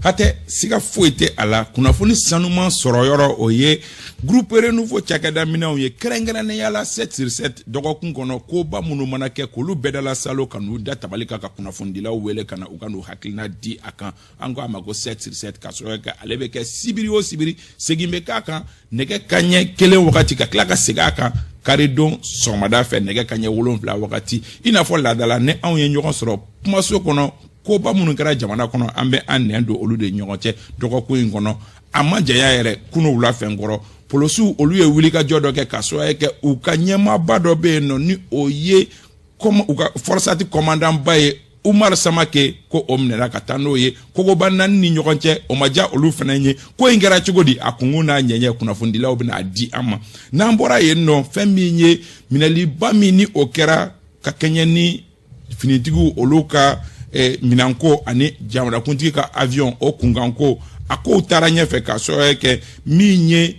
Hatɛ, siga foyi tɛ a la, kunnafoni sanuman sɔrɔ yɔrɔ, o ye Groupe Renouveau cakɛda minɛnw ye, kɛrɛnkɛrɛnnenya la 7 sur 7. Dɔgɔkun kɔnɔ, koba minnu mana kɛ, k'olu bɛɛ dala salo ka n'u da tabali kan, ka kunnafonidilaw wele ka na u ka n'u hakilina di a kan. An ko a ma ko 7 sur 7, ka sɔrɔ kɛ ale bɛ kɛ sibiri o sibiri, segin bɛ k'a kan nɛgɛ kaɲɛ 1 wagati, ka tila ka segin a kan karidon sɔgɔmada fɛ nɛgɛ kaɲɛ 7 wagati. I n'a fɔ laadala, ni anw ye ɲɔgɔn sɔrɔ kumaso kɔnɔ, koba minnu kɛra jamana kɔnɔ, an bɛ an nɛn don olu de ɲɔgɔn cɛ. Dɔgɔkun in kɔnɔ, a ma janya yɛrɛ, kunu wula fɛn kɔrɔ, polosiw olu ye wulikajɔ dɔ kɛ ka sababu kɛ u ka ɲɛmaaba dɔ bɛ yen nɔ, ni o ye u ka FORSAT commandant ba ye, Umar Samake, ko o minɛra ka taa n'o ye kogoba naani ni ɲɔgɔn cɛ. O ma diya olu fana ye. Ko in kɛra cogo di? A kunkun n'a ɲɛɲɛ, kunnafonidilaw bɛna a di an ma. N'an bɔra yen nɔ, fɛn min ye minɛliba min ni o kɛra ka kɛɲɛ ni finitigiw olu ka minɛnko ani jamanakuntigi ka avion o kunkanko, a kow taara ɲɛfɛ ka sababu kɛ min ye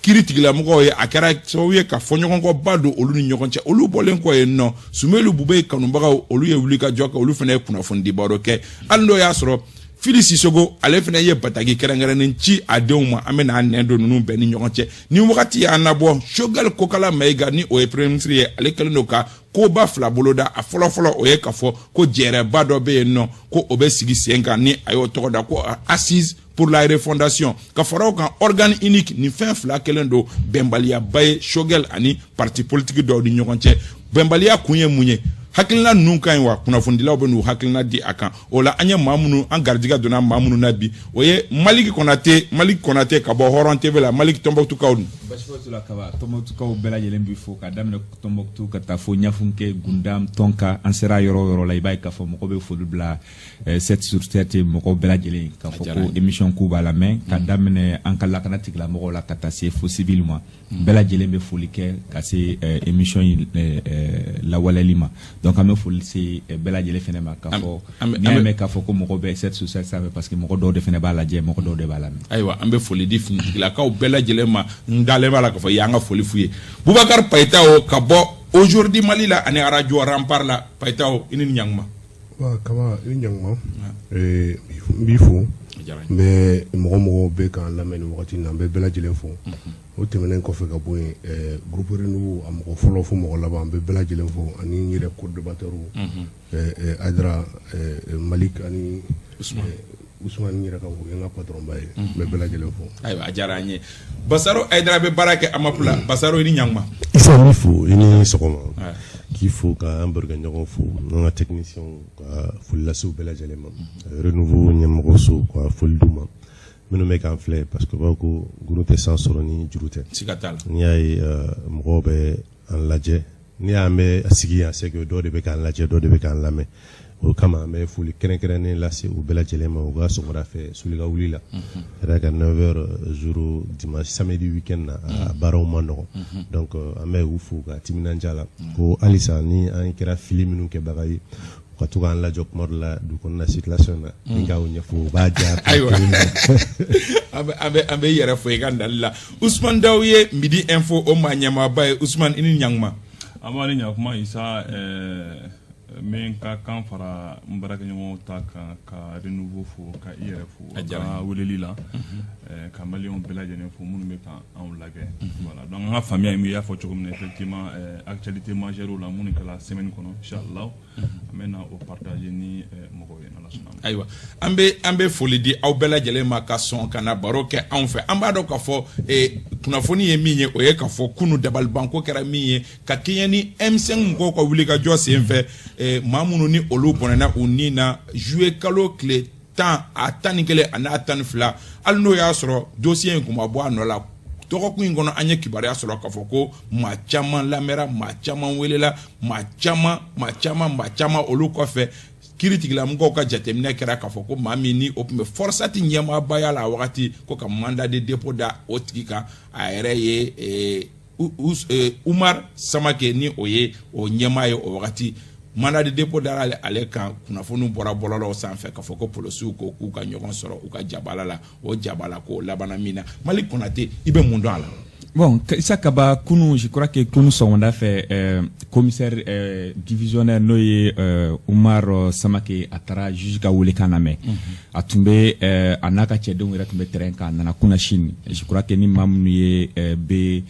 kiri tigilamɔgɔw ye, a kɛra sababu ye ka fɔɲɔgɔnkɔba don olu ni ɲɔgɔn cɛ. Olu bɔlen kɔ yen nɔ, Sumelu Bube kanubagaw olu ye wulikajɔ kɛ, olu fana ye kunnafonidiba dɔ kɛ, hali n'o y'a sɔrɔ Fili Sisogo ale fana ye bataki kɛrɛnkɛrɛnnen ci a denw ma. An bɛna nɛn don ninnu bɛɛ ni ɲɔgɔn cɛ. Ni wagati y'an nabɔ, Choguel Kokala Mayiga, ni o ye premier ministre ye, ale kɛlen don ka koba fila boloda. A fɔlɔfɔlɔ, o ye k'a fɔ ko jɛrɛba dɔ bɛ yen nɔ, ko o bɛ sigi sen kan, ni a y'o tɔgɔ da ko Assise pour la refondation, ka fara o kan organe unique. Nin fɛn fila kɛlen don bɛnbaliyaba ye Choguel ani parti politique dɔw ni ɲɔgɔn cɛ. Bɛnbaliya kun ye mun ye? Hakilina ninnu ka ɲi wa? Kunnafonidilaw bɛ n'u hakilina di a kan. O la, an ye maa minnu, an garijɛgɛ donna maa minnu na bi, o ye Maliki Konate, Maliki Konate ka bɔ Hɔrɔn TV la. Maliki, Tɔnbɔkutukaw dun? Basi foyi t'u la Kaba. Tɔnbɔkutukaw bɛɛ lajɛlen b'i fo, ka daminɛ Tɔnbɔkutu ka taa fo Ɲafunke, Gundam, Tɔnka. An sera yɔrɔ o yɔrɔ la, i b'a ye k'a fɔ mɔgɔ bɛ foli bila 7 sur 7 mɔgɔw bɛɛ lajɛlen, k'a fɔ ko émission k'u b'a lamɛn, ka daminɛ an ka lakana tigilamɔgɔw la ka taa se fo civil ma. Bɛɛ lajɛlen bɛ foli kɛ ka se émission in lawaleyali ma. Donc an bɛ foli se bɛɛ lajɛlen fɛnɛ ma, k'a fɔ n'i y'a mɛn k'a fɔ ko mɔgɔ bɛ 7 sur 7 sanfɛ, parce que mɔgɔ dɔw de fɛnɛ b'a lajɛ, mɔgɔ dɔw de b'a lamɛn. Ayiwa, an bɛ foli di finitigilakaw bɛɛ lajɛlen ma. N dalen b'a la k'a fɔ i y'an ka foli f'u ye. Bubakari Payitaho ka bɔ Aujourd'hui Mali la ani Radio Rempart la. Payitaho, i ni ɲankuma. Wa Kaba, i ni ɲankuma. N b'i fo, n bɛ mɔgɔ mɔgɔ bɛ k'an lamɛn nin wagati in na, n bɛ bɛɛ lajɛlen fo. O tɛmɛnen kɔfɛ ka bɔ yen, groupe Renouveau a mɔgɔ fɔlɔ fo mɔgɔ laban, n bɛ bɛɛ lajɛlen fo, ani n yɛrɛ co-débatteur Hayidara, Malik ani Usumani yɛrɛ ka o ye n ka patron ba ye, n bɛ bɛɛ lajɛlen fo. Ayiwa, a diyara an ye. Basaro Hayidara bɛ baara kɛ AMAP la. Basaro, i ni ɲankuma. Isa, n b'i fo, i ni sɔgɔma, k'i fo, ka an barokɛɲɔgɔn fo, n'an ka technicien, ka foli lase u bɛɛ lajɛlen ma, Renouveau ɲɛmɔgɔ so, ka foli d'u ma, minnu bɛ k'an filɛ, parce que u b'a fɔ ko guru tɛ san sɔrɔ ni juru tɛ. Siga t'a la. N'i y'a ye mɔgɔw bɛ an lajɛ, n'i y'an bɛ sigi yan, c'est que dɔw de bɛ k'an lajɛ, dɔw de bɛ k'an lamɛn. O kama, an bɛ foli kɛrɛnkɛrɛnnen lase u bɛɛ lajɛlen ma u ka sɔgɔmada fɛ suli ka wuli la ka d'a kan 9h jour dimanche, samedi, week-end na, a baaraw ma nɔgɔn. Donc an bɛ u fo ka timinandiya la, ko halisa ni an kɛra fili minnu kɛbaga ye, u ka to k'an lajɔ kuma dɔ la du kɔnɔna situation na, ni k'aw ɲɛfɔ, u b'a diya. Ayiwa, an bɛ i yɛrɛ fo i ka nali la. Usumani Daw ye Midi Info o maa ɲɛmaaba ye. Usumani, i ni ɲankuma. An b'a ni ɲakuma Isa. N bɛ n ka kan fara n baarakɛɲɔgɔnw ta kan, ka Renouveau fo, ka i yɛrɛ fo ka weleli la, ka maliyɛnw bɛɛ lajɛlen fo minnu bɛ ka anw lajɛ. Voilà, donc an ka faamuya ye min ye, i y'a fɔ cogo min na, effectivement, actualité majeure la minnu kɛra semaine kɔnɔ, inchallah an bɛ na o partager ni mɔgɔw ye, n'Ala sɔnna ma. Ayiwa, an bɛ foli di aw bɛɛ lajɛlen ma ka sɔn ka na baro kɛ anw fɛ. An b'a dɔn k'a fɔ kunnafoni ye min ye, o ye k'a fɔ kunu dabalibanko kɛra min ye ka kɛɲɛ ni M5 mɔgɔw ka wulikajɔ sen fɛ, maa minnu ni olu bɔnɛna u ni na juillet kalo tile 10 a 11 ani a 12, hali n'o y'a sɔrɔ dossier in kun ma bɔ a nɔ la. Dɔgɔkun in kɔnɔ, an ye kibaruya sɔrɔ k'a fɔ ko maa caman lamɛnra, maa caman welela, maa caman, maa caman, maa caman. Olu kɔfɛ, kiiritigɛlamɔgɔw ka jateminɛ kɛra k'a fɔ ko maa min ni o tun bɛ FORSAT ɲɛmaabaya la a wagati, ko ka mandat de dépôt da o tigi kan, a yɛrɛ ye Umar Samake, ni o ye o ɲɛmaa ye o wagati, mandat de dépôt dara ale kan. Kunnafoniw bɔra bɔlɔlɔw sanfɛ k'a fɔ ko polisiw ko k'u ka ɲɔgɔn sɔrɔ u ka jabala la. O jabala ko labanna min na, Mali Konate, i bɛ mun dɔn a la? Bon, Issa Kaba, kunu, je crois que kunu sɔgɔmada fɛ, commissaire divisionnaire, n'o ye Umar Samake, a taara juge ka welekan lamɛn. A tun bɛ a n'a ka cɛdenw yɛrɛ tun bɛ terrain kan. A nana Kunasini, je crois que ni maa minnu ye bɛ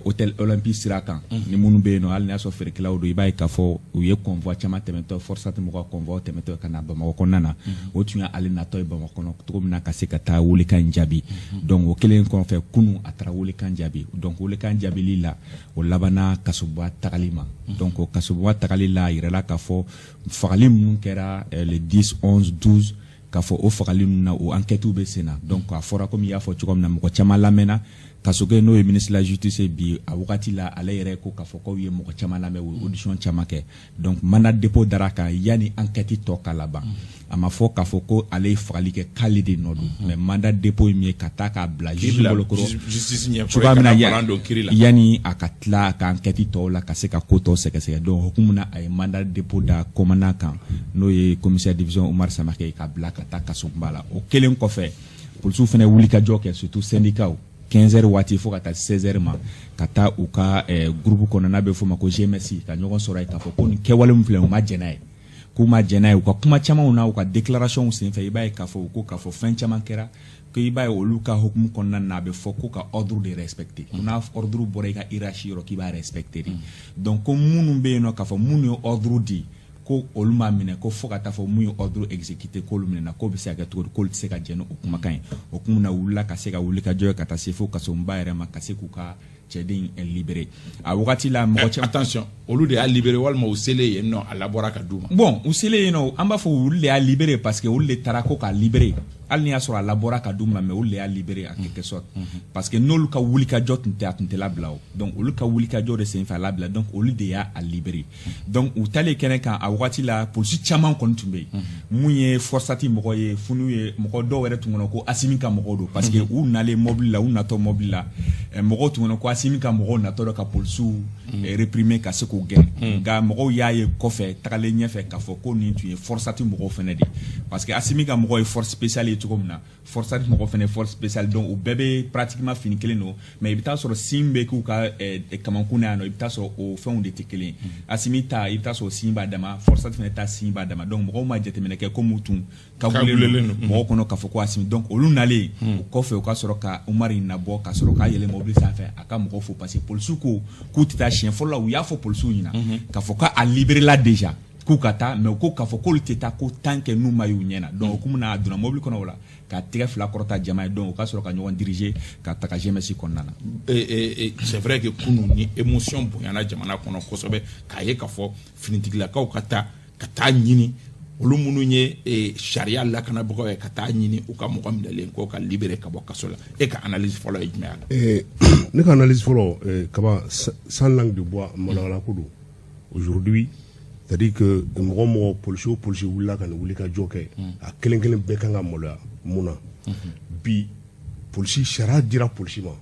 hôtel Olympique sira kan, ni minnu bɛ yen nɔ, hali n'a sɔrɔ feerekɛlaw don, i b'a ye k'a fɔ u ye convoi caman tɛmɛtɔ, FORSAT mɔgɔw ka convoi tɛmɛtɔ ka na Bamakɔ kɔnɔna na. O tun ye ale natɔ ye Bamakɔ kɔnɔ cogo min na ka se ka taa welekan in jaabi. Donc o kɛlen kɔfɛ, kunu a taara welekan jaabi. Donc welekan jaabili la, o labanna kasoba tagali ma. Donc o kasoba tagali la, a yirala k'a fɔ fagali minnu kɛra le 10, 11, 12, k'a fɔ o fagali ninnu na, o enquête bɛ sen na. Donc a fɔra, komi i y'a fɔ cogo min na, mɔgɔ caman lamɛnna. Kasoke, n'o ye ministre de la Justice ye bi, a wagati la, ale yɛrɛ ko k'a fɔ k'aw ye mɔgɔ caman lamɛn, u ye audition caman kɛ. Donc mandat dépôt dara kan yanni enquête tɔ ka laban. A ma fɔ k'a fɔ ko ale ye fagali kɛ, k'ale de nɔ don, mais mandat dépôt ye min ye, ka taa k'a bila juge bolokɔrɔ cogoya min na, yanni a ka tila a ka enquête tɔw la, ka se ka ko tɔw sɛgɛsɛgɛ. Donc hukumu na, a ye mandat dépôt da commandant kan, n'o ye commissaire division Umar Samake, k'a bila ka taa kasoba la. O kɛlen kɔfɛ, polisiw fana wuli ka jɔ kɛ, surtout syndicat, 15 heures waati fo ka taa 16 heures ma, ka taa u ka groupe kɔnɔ, n'a bɛ f'o ma ko GMS, ka ɲɔgɔn sɔrɔ yen, k'a fɔ ko nin kɛwale min filɛ, u ma jɛn n'a ye, k'u ma jɛn n'a ye. U ka kuma camanw na, u ka déclaration senfɛ, i b'a ye k'a fɔ u ko k'a fɔ fɛn caman kɛra, ko i b'a ye olu ka hukumu kɔnɔna na, a bɛ fɔ ko ka ordre de respecter, ko n'a ordre bɔra i ka hiérarchie yɔrɔ, k'i b'a respecter de. Donc ko minnu bɛ yen nɔ, k'a fɔ minnu ye ordre di, ko olu m'a minɛ, ko fo ka taa fɔ mun ye ordre exécuté, k'olu minɛna, k'o bɛ se ka kɛ cogo di? K'olu tɛ se ka jɛn ni o kumakan ye. O kun na wulila ka se ka wuli ka jɔ, ka taa se fo kasoba yɛrɛ ma, ka se k'u ka cɛden libéré. A wagati la, mɔgɔ caman, attention, olu de y'a libéré walima u selen yen nɔ, a labɔra ka d'u ma? Bon, u selen yen nɔ, an b'a fɔ olu de y'a libéré, parce que olu de taara ko k'a libéré. Hali ni y'a sɔrɔ a labɔra ka d'u ma, mais olu de y'a libéré en quelque sorte, parce que n'olu ka wulikajɔ tun tɛ, a tun tɛ labila o. Donc olu ka wulikajɔ de senfɛ a labila. Donc olu de y'a libéré. Donc u taalen kɛnɛ kan, a wagati la, polisi caman kɔni tun bɛ yen, mun ye FORSAT mɔgɔ ye, funu ye mɔgɔ dɔw yɛrɛ tun kɔnɔ ko Asimi ka mɔgɔw don, parce que u nalen mobili la, u natɔ mobili la, mɔgɔw tun kɔnɔ ko Asimi ka mɔgɔw natɔ dɔ ka polisiw réprimer, ka se k'u gɛn. Nka mɔgɔw y'a ye kɔfɛ, tagalen ɲɛfɛ, k'a fɔ ko nin tun ye FORSAT mɔgɔw fɛnɛ de, parce que Asimi ka mɔgɔw ye force spéciale ye cogo min na, FORSAT mɔgɔw fɛnɛ force spéciale. Donc u bɛɛ bɛ pratiquement fini kelen don, mais i bɛ taa sɔrɔ signe bɛ k'u ka kamankun na yan nɔ, i bɛ taa sɔrɔ o fɛnw de tɛ kelen ye. Asimi ta, i bɛ taa sɔrɔ signe b'a dama, FORSAT fɛnɛ ta signe b'a dama. Donc mɔgɔw ma jateminɛ kɛ komi u tun kagulen don mɔgɔw kɔnɔ k'a fɔ ko Asimi. Donc olu nalen o kɔfɛ, u ka sɔrɔ ka Umari nabɔ, ka sɔrɔ k'a yɛlɛ mobili sanfɛ, a ka mɔgɔw fo, parce que polisiw ko k'u tɛ taa. Siɲɛ fɔlɔ la, u y'a fɔ polisiw ɲɛna k'a fɔ k'a libéré la déjà, k'u ka taa, mais u ko k'a fɔ k'olu tɛ taa ko tant que n'u ma y'u ɲɛ na. Donc o komi a donna mobili kɔnɔ, o la ka tɛgɛ fila kɔrɔta jama ye, donc o ka sɔrɔ ka ɲɔgɔn diriger ka taga GMS kɔnɔna na. C'est vrai que kunun ni émotion bonyana jamana kɔnɔ kosɛbɛ, k'a ye k'a fɔ finitigilakaw ka taa ɲini, olu minnu ye sariya lakanabagaw ye, ka taa ɲini u ka mɔgɔ minɛlen ko ka libéré ka bɔ kaso la. E ka analyse fɔlɔ ye jumɛn ye? Ne ka analyse fɔlɔ, Kaba, sans langue de bois, malobaliya ko don. Aujourd'hui, c'est à dire que mɔgɔ mɔgɔ, polisi o polisi wulila ka nin wuli ka jɔ kɛ, a kelen kelen bɛɛ kan ka maloya. Mun na? Bi polisi, sariya dira polisi ma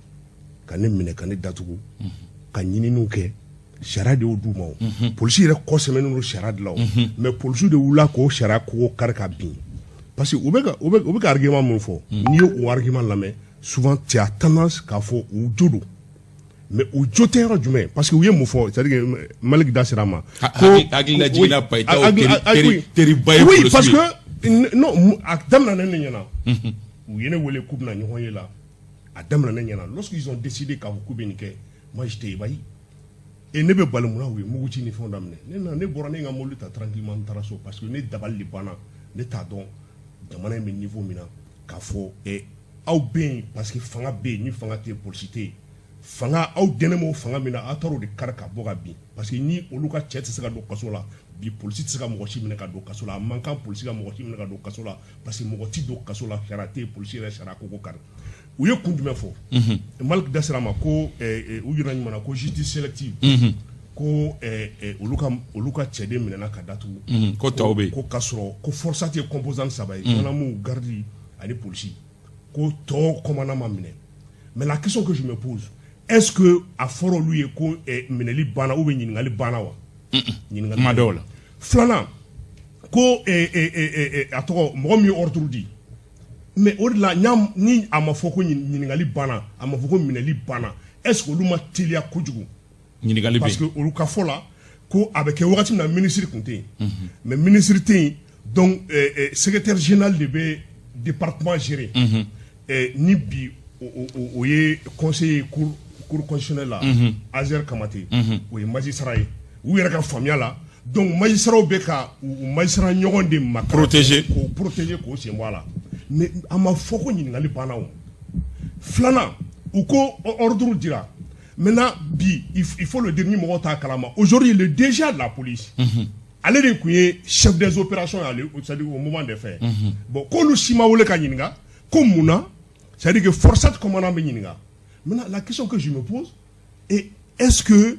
ka ne minɛ, ka ne datugu, ka ɲininiw kɛ, sariya de y'o d'u ma. O polisi yɛrɛ kɔ sɛmɛnen don sariya de la o, mais polisiw de wulila k'o sariya kogo kari ka bin, parce que u bɛ ka argument mun fɔ, n'i ye o argument lamɛn, souvent tu as tendance k'a fɔ u jo don, mais u jo tɛ yɔrɔ jumɛn? Parce que u ye mun fɔ? C'est à dire que Malik da sera a ma. Ko hakilila jiginna Payitaw teriba ye. Oui, parce que non, a daminɛ ne ɲɛna, u ye ne wele k'u bɛna ɲɔgɔn ye la, a daminɛ ne ɲɛna. Lorsqu'ils ont décidé k'a fɔ k'u bɛ nin kɛ, moi j'étais ébahi. Et ne bɛ bali mun na? U ye mugu ci ni fɛnw daminɛ ne na, ne bɔra, ne ka mobili ta tranquillement, n taara so, parce que ne dabali de banna. Ne t'a dɔn jamana in bɛ niveau min na, k'a fɔ aw bɛ yen parce que fanga bɛ yen. Ni fanga tɛ yen, polisi tɛ yen. Fanga, aw dɛnɛ m'o fanga min na, aw taar'o de kari ka bɔ ka bin, parce que ni olu ka cɛ tɛ se ka don kaso la bi, polisi tɛ se ka mɔgɔ si minɛ ka don kaso la. A man kan polisi ka mɔgɔ si minɛ ka don kaso la, parce que mɔgɔ ti don kaso la, sariya tɛ yen. Polisi yɛrɛ sariya ko kari. U ye kun jumɛn fɔ? Malik da sera a ma ko u yɛrɛ ɲuman na ko justice sélective, ko olu ka cɛden minɛna ka datugu. Ko tɔw bɛ yen. Ko k'a sɔrɔ ko FORSAT ye composante saba ye, gendarme, garde ani polisi, ko tɔ commandant ma minɛ. Mais la question que je me pose, est-ce que a fɔra olu ye ko minɛli banna ou bien ɲininkali banna wa? Ɲininkali kuma dɔw la. Filanan, ko a tɔgɔ, mɔgɔ min ye ordre di, mais o de la ni a ma fɔ ko ɲininkali banna, a ma fɔ ko minɛli banna. Est-ce que olu ma teliya kojugu? Ɲininkali bɛ. Parce que olu ka fɔ la ko a bɛ kɛ wagati min na, ministre tun tɛ yen, mais ministre tɛ yen, donc secrétaire général de bɛ département gérer. Ni bi o ye conseiller cour constitutionnelle la, Azer Kamate, o ye magistrat ye u yɛrɛ ka faamuya la. Donc magistrat bɛ ka u magistrat ɲɔgɔn de ma protéger. K'o protéger, k'o sen bɔ a la. Mais a ma fɔ ko ɲininkali banna. O filanan, u ko ordre dira. Maintenant bi, il faut le dire, ni mɔgɔw t'a kalama, aujourd'hui le DG de la police, ale de tun ye chef des opérations ye ale, c'est-à-dire au moment des faits. Bon, k'olu si ma wele ka ɲininka ko mun na, c'est-à-dire que FORSAT commandant bɛ ɲininka. Maintenant, la question que je me pose est: est-ce que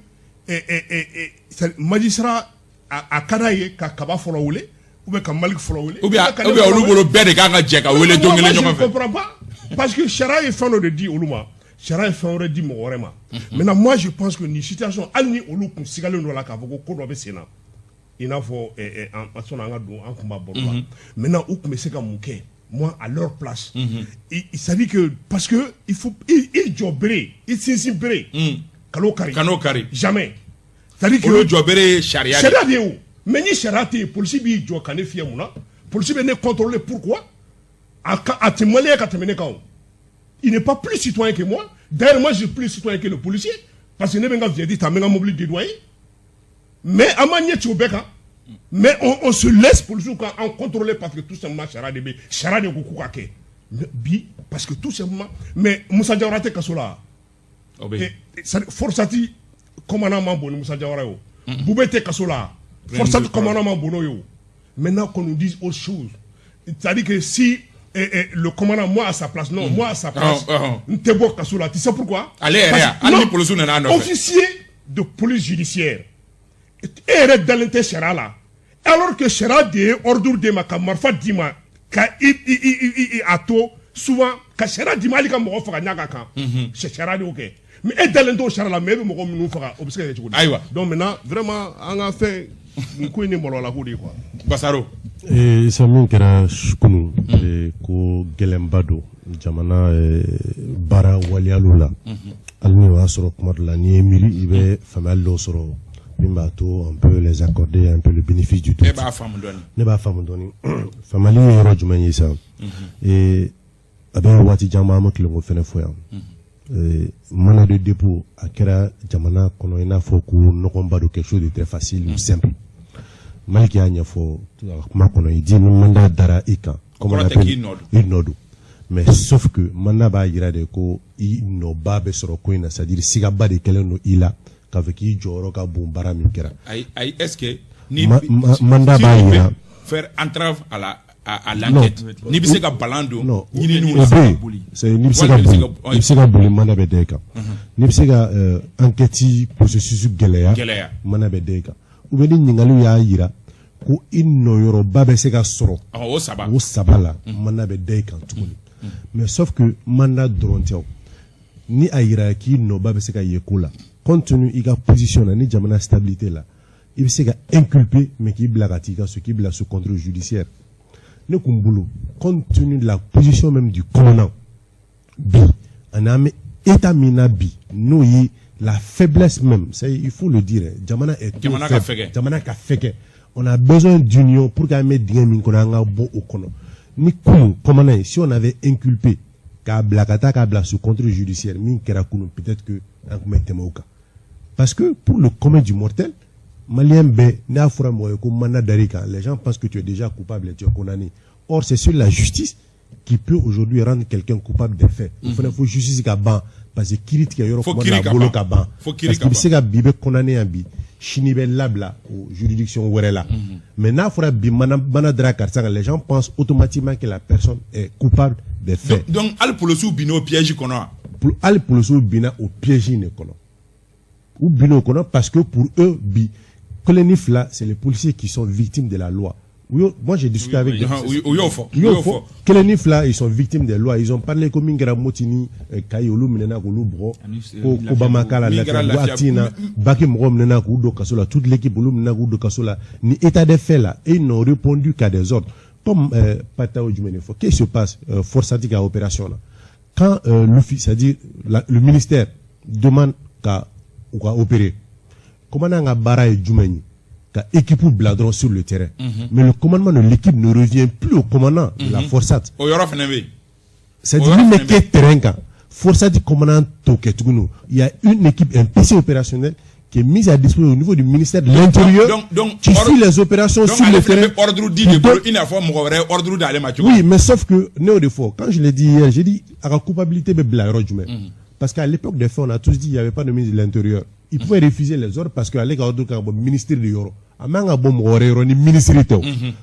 magistrat a ka d'a ye ka Kaba fɔlɔ wele ou bien ka Malik fɔlɔ wele? Ou bien olu bolo, bɛɛ de kan ka jɛ ka wele don kelen ɲɔgɔn fɛ. Je comprends pas, parce que sariya ye fɛn dɔ de di olu ma, sariya ye fɛn wɛrɛ di mɔgɔ wɛrɛ ma. Maintenant, moi, je pense que nin situation, hali ni olu kun sigalen dɔ la k'a fɔ ko ko dɔ bɛ sen na, i n'a fɔ an sɔnni an ka don an kun b'a baro la, maintenant u tun bɛ se ka mun kɛ? Moi, à leur place, c'est à dire que, parce que il faut i jɔ bere, i sinsin bere, kan'o kari. Kan'o kari. Jamais. C'est à dire que olu jɔ bere ye sariya de. Sariya de ye o. Mais ni sariya tɛ yen, polisi b'i jɔ ka ne fiyɛ mun na? Polisi bɛ ne contrôler pourquoi? A ka a tɛ malien ka tɛmɛ ne kan o. Il n'est pas plus citoyen que moi. D'ailleurs, moi, je suis plus citoyen que le policier, parce que ne bɛ n ka vignette ta, n bɛ n ka mobili dédouaner. Mais an m'an ɲɛ ci o bɛɛ kan. Mais on se laisse policiers ka an contrôler, parce que tout simplement sariya de bɛ, sariya de ko k'u ka kɛ bi, parce que tout simplement. Mais Musa Jawara tɛ kaso la? O bɛ yen. FORSAT commandant man bon ni Musa Jawara ye o. Bube tɛ kaso la? FORSAT commandant man bon n'o ye o. Maintenant, qu'on nous dise autre chose, c'est-à-dire que si le commandant, moi à sa place, non, moi à sa place, n tɛ bɔ kaso la. Tu sais pourquoi? Ale yɛrɛ ya, hali ni polisiw nana a nɔfɛ. Officier de police judiciaire, e yɛrɛ dalen tɛ sariya la, alors que sariya de ye ordre d'e ma ka marifa d'i ma, ka i a to souvent ka sariya d'i ma hali ka mɔgɔ faga ɲa ka kan, sariya de y'o kɛ. Mais e dalen t'o sariya la, mais e bɛ mɔgɔ minnu faga, o bɛ se ka kɛ cogo di? Ayiwa. Donc maintenant, vraiment, an ka fɛn nin ko in ni maloyala ko de ye quoi. Basaro. Isa, min kɛra kunun, ko gɛlɛnba don jamana baara waleyaliw la. Hali ni o y'a sɔrɔ kuma dɔ la, n'i ye miiri, i bɛ faamuyali dɔw sɔrɔ min b'a to on peut les accorder un peu le bénéfice du doute. E b'a faamu dɔɔni. Ne b'a faamu dɔɔni. Faamuyali ye yɔrɔ jumɛn ye sisan? A bɛ waati jan bɔ, an ma tilen fɛnɛ fɔ yan. Mandat de dépôt a kɛra jamana kɔnɔ i n'a fɔ ko nɔgɔnba don, quelque chose de très facile ou simple. Malik y'a ɲɛfɔ a ka kuma kɔnɔ, il dit ni mandat dara i kan, comme on kɔrɔ tɛ appelle, k'i nɔ don. I nɔ don, mais sauf que mandat b'a yira de ko i nɔba bɛ sɔrɔ ko in na, c'est à dire sigaba de kɛlen don i la k'a fɔ k'i jɔyɔrɔ ka bon baara min kɛra. Ayi ayi, est ce que ni Mandat si b'a tu peux yira. faire entrave à l'enquête, n'i bɛ se ka balan don Non, ɲininiw o na. bɛ yen. C'est n'i bɛ se ka Walima i bɛ se boli, ka- i bɛ se ka boli, mandat bɛ da i kan. N'i bɛ se ka enquête processus gɛlɛya, Gɛlɛya. mandat bɛ da i kan. Ou bien ni ɲininkaliw y'a yira ko i nɔyɔrɔba bɛ se ka sɔrɔ. Ɔhɔn, o saba. O saba la, mandat bɛ da i kan tuguni. Mais sauf que mandat dɔrɔn tɛ o. Ni a yira k'i nɔba bɛ se ka ye ko la, compte tenu i ka position na ni jamana stabilité la, i bɛ se ka inculper, mais k'i bila ka t'i ka so, k'i bila sous contrôle judiciaire. Ne kun bolo, compte tenu de la position même du commandant bi, ani an bɛ état min na bi, n'o ye la faiblesse même, c'est, il faut le dire, jamana est trop Jamana ka faible. fɛgɛ. Jamana ka fɛgɛ. On a besoin d'union pour qu'an bɛ dingɛ min kɔnɔ, an ka bɔ o kɔnɔ. Ni kunun commandant ye, si on avait inculpé k'a bila ka taa k'a bila sous contrôle judiciaire, min kɛra kunun, peut-être que an tun bɛ tɛmɛ o kan, parce que pour le commun du mortel malien bɛɛ, n'a fɔra mɔgɔ ye ko mandat dar'i kan, les gens pensent que tu es déjà coupable et tu es condamné. Or, c'est sur la justice qui peut aujourd'hui rendre quelqu'un coupable des faits. O fana, fo justice ka ban, parce que kiiri tigɛ yɔrɔ Fo kuma dɔ kiiri la, ka bolo ban. ka ban, Fo kiiri parce que i ka bɛ se ka bi, i bɛ condamné yan bi, sini i bɛ labila o juridiction wɛrɛ la. Mais n'a fɔra bi mandat dara karisa kan, les gens pensent automatiquement que la personne est coupable des faits. Donc hali polisiw binn'o piège kɔnɔ wa? Hali polisiw binna o piège in de kɔnɔ. U binna o kɔnɔ parce que pour eux, bi, kelen ni fila, c'est les policiers qui sont victimes de la loi. Moi, j'ai discuté avec des U y'o fɔ. U y'o fɔ, kelen ni fila, ils sont victimes des lois. Ils ont parlé ko min kɛra Moti ni Kayi, olu minɛna k'olu bugɔ, Ani, ko ko ba ma k'a la. Min kɛra Lafiyabugu Lafiya- acte in na, baki mɔgɔw minɛna k'u don kaso la, toute l'équipe, olu minɛna k'u don kaso la. Ni état des faits là, et ils n'ont répondu qu'à des ordres, comme Pataw jumɛn de fɔ. Qu'est-ce qui se passe? FORSAT ka opération là, quand l'office, c'est-à-dire le ministère demande ka u ka opérer. Commandant ka baara ye jumɛn ye? Ka équipe bila dɔrɔn sur le terrain. Mais le commandement de l'équipe ne revient plus au commandant de la FORSAT. O yɔrɔ fana bɛ yen. C'est-à-dire min bɛ kɛ terrain kan, FORSAT commandant t'o kɛ tuguni. Il y a une équipe, un PC opérationnel qui est mise à disposition au niveau du ministère de l'Intérieur, donc, qui suit les opérations donc, sur le terrain. Ordre di de bolo, i n'a fɔ mɔgɔ wɛrɛ ye ordre d'ale ma cogo. Oui, mais sauf que ne y'o de fɔ, quand je l'ai dit hier, j'ai dit a ka culpabilité bɛ bila yɔrɔ jumɛn? Parce qu'à l'époque des faits, on a tous dit qu'il n'y avait pas de ministre de l'Intérieur. Il pouvait refuser les ordres parce que ale ka ordre kan ka bɔ ministre de yɔrɔ. A man ka bɔ mɔgɔ wɛrɛ yɔrɔ ni ministre tɛ o.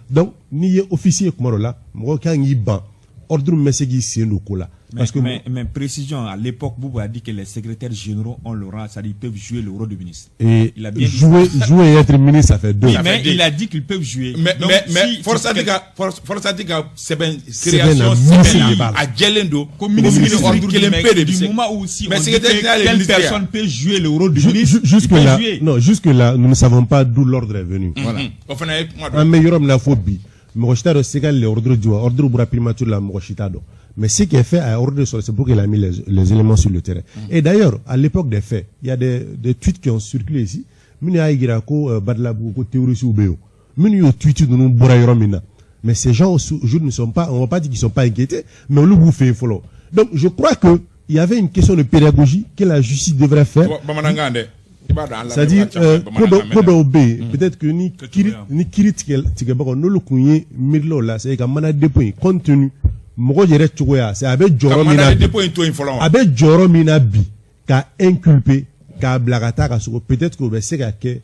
Donc n'i ye officier kuma dɔ la, mɔgɔ kan k'i ban ordre min bɛ se k'i sen don ko la. Parce que mais précision, à l'époque, Boubou a dit que les secrétaires généraux ont le rang, c'est-à-dire ils peuvent jouer le rôle de ministre. Et il a bien jouer et être ministre, ça fait deux. Oui, mais il a dit qu'ils peuvent jouer. Mais, donc, mais Forsati ka sɛbɛn création sɛbɛn na, a jɛlen don. Ko ministre ordre kelen pe de bɛ du se. Moment où si mais on dit secrétaire que général est telle ministre. Personne peut jouer le rôle du ministre, Jusque il peut là, jouer. Non, jusque là, nous ne savons pas d'où l'ordre est venu. Voilà. O fana ye kuma dɔ. An bɛ yɔrɔ min na fo bi, mɔgɔ si t'a dɔn Segal le ordre di wa, ordre bɔra primature la, mɔgɔ si t'a dɔn. Mais ce qui est fait à ordre de sɔrɔ, c'est pour qu'il a mis les éléments sur le terrain. Et d'ailleurs, à l'époque des faits, il y a des tweets qui ont circulé ici, minnu y'a yira ko Badalabugu ko terroristes bɛ yen, minnu y'o tweet ninnu bɔra yɔrɔ min na. Mais ces gens aujourd'hui ne sont pas, on va pas dire qu'ils sont pas inquiétés, mais olu b'u fɛ yen fɔlɔ. Donc je crois que il y avait une question de pédagogie que la justice devrait faire. Bamanankan dɛ. I b'a dɔn an C'est-à-dire lamɛnbaga caman ye ko bamanankan mɛn. Dɔw bɛ yen, peut-être que ni kiiri cogoya. Ni kiiri tigɛbagaw n'olu kun ye miirilaw la, c'est ka mandat de dépôt in, compte tenu mɔgɔ yɛrɛ cogoya, c'est a bɛ Ka jɔyɔrɔ min mandat na de bi, dépôt in to yen fɔlɔ wa? A bɛ jɔyɔrɔ min na bi, ka inculper k'a bila ka taa ka sogo, peut-être que o bɛ se ka kɛ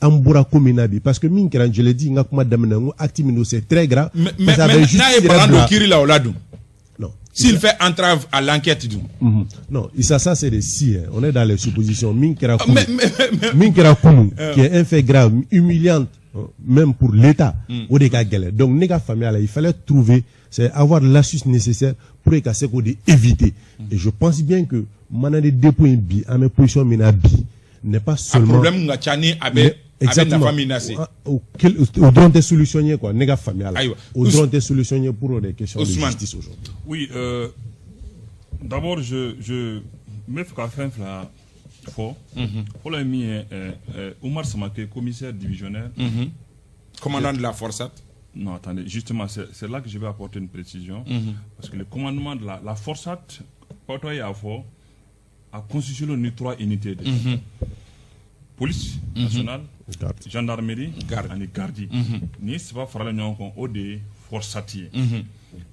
an bɔra ko min na bi, parce que min kɛra, je l'ai dit n ka kuma daminɛ, n ko acte min don, c'est très grave. Mais Parce que a bɛ mais n'a justice ye yɛrɛ balan don bila. kiiri la, o la dun. Non. S'il fait entrave à l'enquête dun. Non, Issa, ça c'est des si, hein. On est dans les suppositions. Min kɛra Mais kunun, mais min kɛra kunun, qui est un fait grave, humiliant, hein, même pour l'État, o de ka gɛlɛn. Donc ne ka faamuya la, il fallait trouver, c'est avoir l'astuce nécessaire pour ka se k'o de éviter. Et je pense bien que mandat de dépôt in bi, an bɛ position min na bi, n'est pas a seulement problème ka ca ni a bɛ a bɛ nafa min lase. O dɔrɔn tɛ solution ye quoi, ne ka faamuya la. Ayiwa. O dɔrɔn tɛ solution ye pour des questions de Ousmane. Justice aujourd'hui. Oui, d'abord, je n bɛ fɛ ka fɛn fila fɔ. Fɔlɔ ye min ye, Oumar Samake, commissaire divisionnaire. Commandant de la FORSAT. Non, attendez, justement, c'est là que je vais apporter une précision. Parce que le commandement de la FORSAT, quand il y a fort, a constitué le trois unités. De Police nationale, Garde. Gendarmerie, Garde. ani garde. Ni saba farala ɲɔgɔn kan, o de ye FORSAT ye.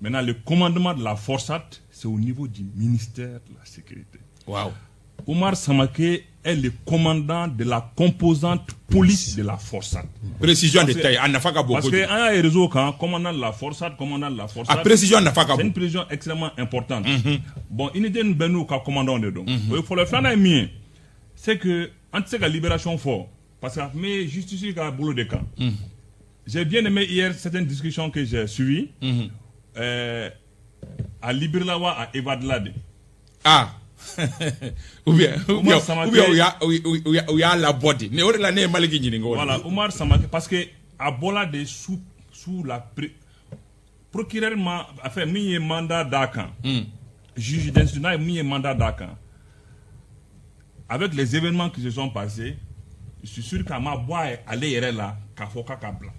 Maintenant, le commandement de la FORSAT, c'est au niveau du ministère de la Sécurité. Oumar Samake est le commandant de la composante police de la FORSAT. Précision de taille a nafa ka bon Parce que kojugu. an y'a ye réseau kan, commandant de la FORSAT, commandant de la FORSAT. A précision nafa ka C'est bon. Une précision extrêmement importante. Bon, unité ninnu bɛɛ n'u ka commandant de don. O ye fɔlɔ ye. Filanan ye min ye, c'est que an tɛ se ka libération fɔ parce que a tun bɛ justice ka bolo de kan. J'ai bien aimé hier certaines discussions que j'ai suivies. A libéré la wa a évadé la de. Ah, ou bien Oumar Samake ou bien u y'a labɔ de. Ne o de la ne ye Maliki ɲininka o de. Voilà, Oumar Samake, parce que a bɔla de sous la procureur ma, enfin min ye mandat d'a kan, juge d'instruction n'a ye min ye mandat d'a kan, avec les événements qui se sont passés, je suis sûr k'a ma bɔ ale yɛrɛ la k'a fɔ k'a ka bila.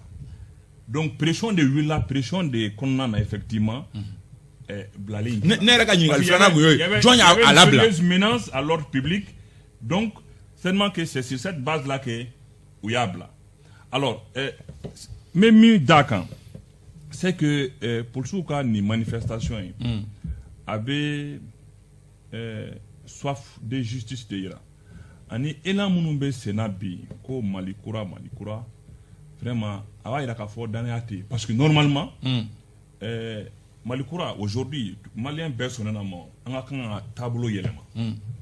Donc pression de wulila, pression de kɔnɔna na, effectivement, bilalen in. Ne yɛrɛ ka ɲininkali filanan kun y'o ye, jɔn y'a labila? Une menace à l'ordre public, donc seulement que c'est sur cette base là que u y'a bila. Alors n bɛ min d'a kan, c'est que polisiw ka nin manifestation in, a bɛ soif de justice de yira ani élan minnu bɛ sen na bi ko Mali kura, Mali kura, vraiment a b'a yira k'a fɔ danaya tɛ yen, parce que normalement Mali kura aujourd'hui, malien bɛɛ sɔnna na ma an ka kan ka taabolo yɛlɛma,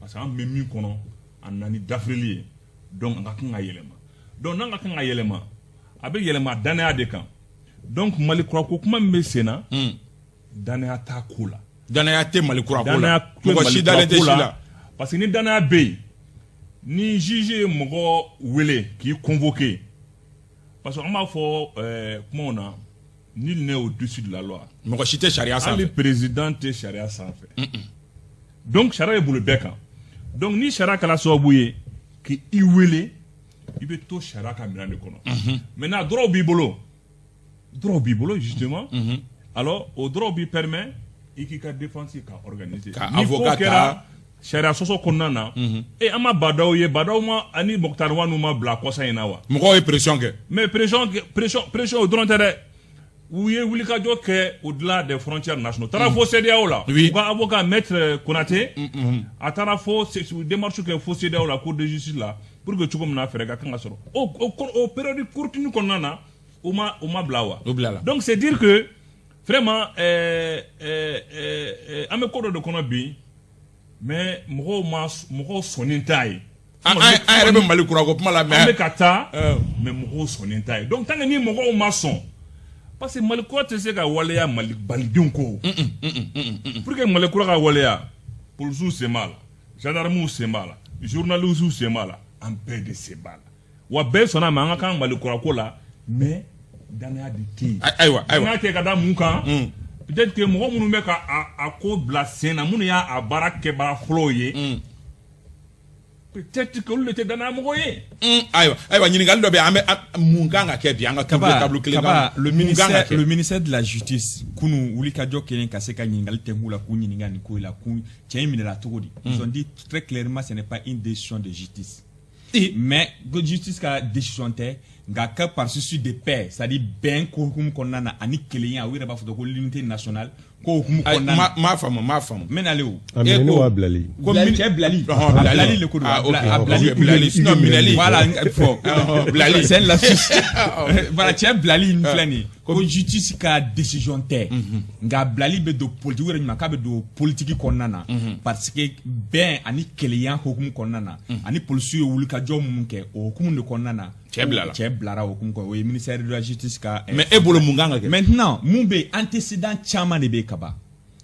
parce que an bɛ min kɔnɔ, a nana ni dafirili ye, donc an ka kan ka yɛlɛma. Donc n'an ka kan ka yɛlɛma, a bɛ yɛlɛma danaya de kan. Donc Mali kura ko kuma min bɛ sen na, danaya t'a ko la. Danaya tɛ Mali kura ko la. Danaya tɛ Mɔgɔ si Mali dalen kura tɛ ko si la, la. Parce que ni danaya bɛ yen, ni juge ye mɔgɔ wele k'i convoquer, parce que an b'a fɔ kumaw na, nul n'est au-dessus de la loi. Mɔgɔ si tɛ sariya Hali sanfɛ. Président tɛ sariya sanfɛ. Donc sariya bɛ bolo bɛɛ kan. Donc ni sariya kɛra sababu ye k'i wele, i bɛ to sariya ka minɛn de kɔnɔ. Maintenant, droit b'i bolo, droit b'i bolo justement. Alors o droit b'i permet i k'i ka défense ka organiser. Ka Ni ko avocat kɛra ta. sariya sɔsɔ kɔnɔna na, e an ma Badaw ye, Badaw ma ani Moctar Ouane ma bila kɔsa in na wa? Mɔgɔw ye pression kɛ. Mais pression, pression, pression o dɔrɔn tɛ dɛ. U ye wulikajɔ kɛ au-delà des frontières nationales. U taara fo CEDEAO la. U ka avocat, maître Konaté, a taara fo démarche kɛ fo CEDEAO la, cour de justice la, pour que cogo min na fɛɛrɛ ka kan ka sɔrɔ. O période courte kɔnɔna na, u ma bila wa? U bilala. Donc c'est dire que vraiment an bɛ ko dɔ de kɔnɔ bi, mais mɔgɔw sɔnnen t'a ye. An yɛrɛ bɛ Mali kura ko kuma la, mais An bɛ ka taa, mais mɔgɔw sɔnnen t'a ye. Donc tant que ni mɔgɔw ma sɔn, parce que Mali kura tɛ se ka waleya Mali malidenw kɔ. Pour que Mali kura ka waleya, polisiw sen b'a la, gendarmew sen b'a la, journalistes sen b'a la, an bɛɛ de sen b'a la. Wa bɛɛ sɔnna a ma an ka kan Mali kura ko la, mais danaya de tɛ yen. Ayiwa, ayiwa. Danaya tɛ ka da mun kan? Peut-être que mɔgɔ minnu bɛ ka a ko bila sen na, minnu y'a baara kɛbaga fɔlɔw ye, peut-être que olu de tɛ danaya mɔgɔ ye. Ayiwa, ayiwa, ɲininkali dɔ bɛ yen. An bɛ mun kan ka kɛ bi? An ka table kelen kan. Le ministère de la justice, kunu wulikajɔ kelen ka se ka ɲininkali tɛnku la, k'u ɲininka nin ko in la, k'u cɛ in minɛla cogo di? Ils ont dit très clairement, ce n'est pas une décision de justice, mais justice ka décision tɛ, nka kɛ par souci de paix, c'est à dire bɛn ko hukumu kɔnɔna na ani kelenya, u yɛrɛ b'a fɔ ko l'unité nationale, ko hukumu kɔnɔna na. M'a faamu, m'a faamu. N bɛ nalen o. A minɛni wa bilali? Ko cɛ bilali, a bilali le ko don. A bilali. Bilali, sinon minɛli. Voilà, fɔ bilali. C'est la voilà, cɛ bilali in filɛ nin ye, ko justice ka décision tɛ, nka bilali bɛ don politique yɛrɛ ɲuman k'a bɛ don politique kɔnɔna na, parce que bɛn ani kelenya hukumu kɔnɔna na, ani polisiw ye wulikajɔ minnu kɛ, o hukumu de kɔnɔna na. Cɛ bilala. Cɛ bilara o hukumu kɔnɔ. O ye ministère de la justice ka. Mais e bolo, mun kan ka kɛ? Maintenant, mun bɛ yen? Antécédent caman de bɛ yen kaban.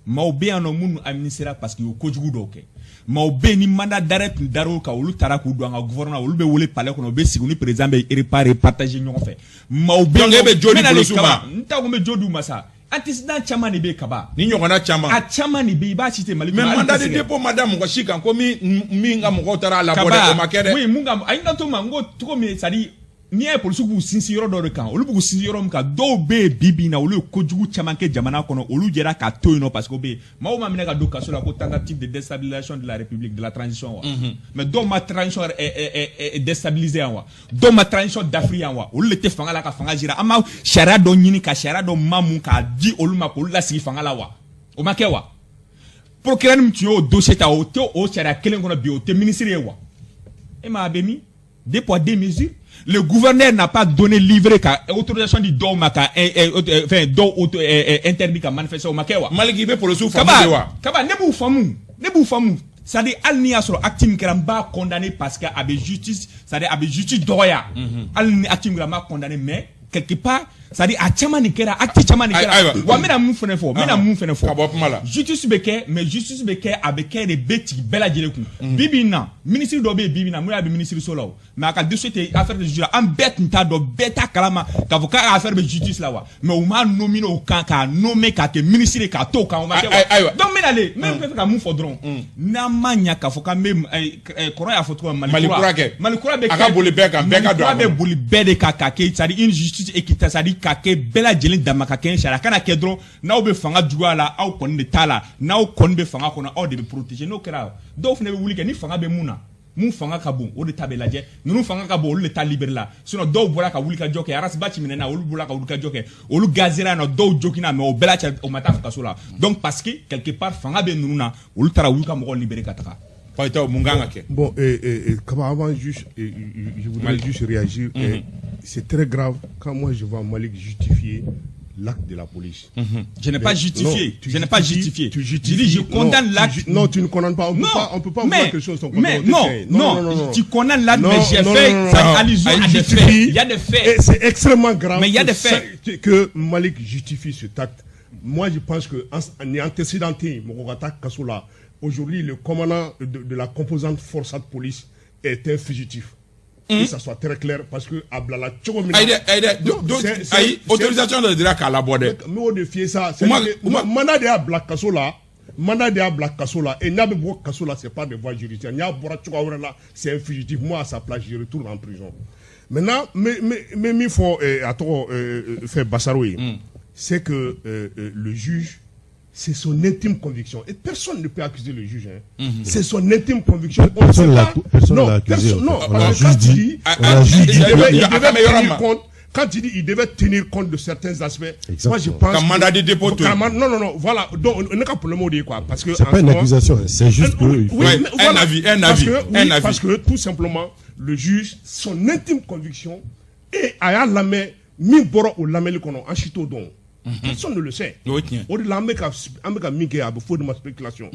Maaw bɛ yan nɔ minnu administrera parce que u ye kojugu dɔw kɛ. Maaw bɛ yen ni mandat d'arrêt tun dar'o kan, olu taara k'u don an ka gouvernement, olu bɛ wele palais kɔnɔ, u bɛ sigi u ni président bɛ repas repartager ɲɔgɔn fɛ. Maaw bɛ yen. Donc e bɛ jo di polisiw ma? N t'a ko n bɛ jo d'u ma sa. Antécédent caman de bɛ yen kaban. Ni ɲɔgɔnna caman. A caman de bɛ yen, i b'a citer Mali kɔnɔ. Mais mandat de dépôt ma da mɔgɔ si kan ko min ka mɔgɔw taara a labɔ dɛ, o ma kɛ dɛ. Oui, mun ka a ye n ka to ma, n ko cogo min, c'est à dire n'i y'a ye polisiw b'u sinsin yɔrɔ dɔ de kan, olu b'u sinsin yɔrɔ min kan, dɔw bɛ yen bi bi in na, olu ye kojugu caman kɛ jamana kɔnɔ, olu jɛra k'a to yen nɔ, parce que o bɛ yen maaw ma minɛ ka don kaso la ko tentative de déstabilisation de la république, de la transition wa. Mais dɔw ma transition déstabiliser yan wa? Dɔw ma transition dafiri yan wa? Olu de tɛ fanga la ka fanga gérer. An ma sariya dɔ ɲini ka sariya dɔ mamu k'a di olu ma k'olu lasigi fanga la wa? O ma kɛ wa? Procureur min tun y'o dossier ta, o tɛ o sariya kelen kɔnɔ bi, o tɛ ministre ye wa? E ma a bɛ min? Deux poids, deux mesures. Le gouverneur n'a pas donné livre ka autorisation di dɔw ma ka fɛn dɔw interdit ka manifester, o ma kɛ wa? Maliki, i bɛ polisiw faamu de wa? Kaba, ne b'u faamu, ne b'u faamu. C'est à dire hali n'i y'a sɔrɔ acte min kɛra, n b'a condamner, parce que a bɛ justice, c'est à dire a bɛ justice dɔgɔya. Hali ni acte min kɛra, n b'a condamner, mais quelque part, c'est à dire a caman nin kɛra, acte caman nin kɛra wa. N bɛna mun fɛnɛ fɔ? N bɛna mun fɛnɛ fɔ? Ka bɔ kuma la. Justice bɛ kɛ, mais justice bɛ kɛ, a bɛ kɛ de bɛ tigi bɛɛ lajɛlen kun. Bi bi in na, ministre dɔ bɛ yen bi bi in na, mun y'a bɛ ministre so la o, mais a ka dossier tɛ affaire de justice la. An bɛɛ tun t'a dɔn, bɛɛ t'a kalama k'a fɔ k'a ka affaire bɛ justice la wa. Mais u m'a nominé o kan, k'a nommé k'a kɛ ministre ye, k'a to o kan, o ma kɛ wa? Donc n bɛna ale, n bɛ fɛ ka mun fɔ dɔrɔn? N'an ma ɲa k'a fɔ k'an bɛ, kɔrɔ y'a fɔ cogo min, Mali kura kɛ, Mali kura bɛ kɛ, a ka boli bɛɛ kan, bɛɛ ka don a kɔnɔ. Mali kura bɛ boli bɛɛ de kan, k'a kɛ, c'est à dire une justice équitable, c'est à dire k'a kɛ bɛɛ lajɛlen dama ka kɛ sariya kana kɛ dɔrɔn n'aw bɛ fanga juguya la, aw kɔni de t'a la, n'aw kɔni bɛ fanga kɔnɔ, aw de bɛ protéger. N'o kɛra, dɔw fana bɛ wuli kɛ ni fanga bɛ mun na, mun fanga ka bon, o de ta bɛ lajɛ. Ninnu fanga ka bon, olu de ta libéré la. Sinon dɔw bɔra ka wuli ka jɔ kɛ, Ras Bath minɛna, olu bɔra ka wuli ka jɔ kɛ, olu gazera yan nɔ, dɔw joginna, mais o bɛɛ la cɛ o ma taa kaso la. Donc parce que quelque part fanga bɛ ninnu na, olu taara u y'u ka mɔgɔw libéré ka taga. Payitaw, mun kan ka kɛ? Bon, Kaba, avant juste, je voudrais juste réagir. C'est très grave quand moi je vois Malik justifier l'acte de la police. Je n'ai pas justifié. Non, je n'ai pas justifié. Tu justifies. Je dis, je condamne l'acte. Non, tu ne condamnes pas. On non, peut pas, on peut pas mais, voir quelque chose sans mais condamner. Non, non, non, tu condamnes l'acte, mais j'ai fait allusion à des faits. Il y a des faits. C'est extrêmement grave. Mais il y a des faits. Que Malik justifie cet acte. Moi, je pense que en antécédent, kaso la, aujourd'hui, le commandant de la composante force de police est un fugitif. Que ça soit très clair, parce que a bilala cogo min na. Ayi dɛ, ayi dɛ, ayi, autorisation dɔ dira k'a labɔ dɛ. N b'o de f'i ye sa, mandat de y'a bila kaso la. Mandat de y'a bila kaso la et n'a bɛ bɔ kaso la, c'est pas de voie judiciaire. N'a bɔra cogoya wɛrɛ la, c'est un fugitif. Moi, à sa place, je retourne en prison. Maintenant, n bɛ min fɔ, a tɔgɔ fɛn, Basaro ye, c'est que le juge, c'est son intime conviction. Et personne ne peut accuser le juge. Hein. C'est son intime conviction. On personne l'a personne l'a accusé. Non, on a juste dit. On a juste dit. Il devait tenir compte. Quand il dit il devait tenir compte de certains aspects, exactement. Moi je pense. Ka mandat de dépôt. Non, non, non, voilà. Donc, on n'a qu'à problème au quoi. Parce que. C'est pas une accusation, c'est juste que. Oui, mais voilà, un avis, un avis. Parce que, un avis. Parce que tout simplement, le juge, son intime conviction, et a y'a lamɛn, min bɔra o lamɛnli kɔnɔ, an si t'o dɔn. Personne ne le sait. O de la, an bɛ ka min kɛ, a bɛ fɔ o de ma spéculation.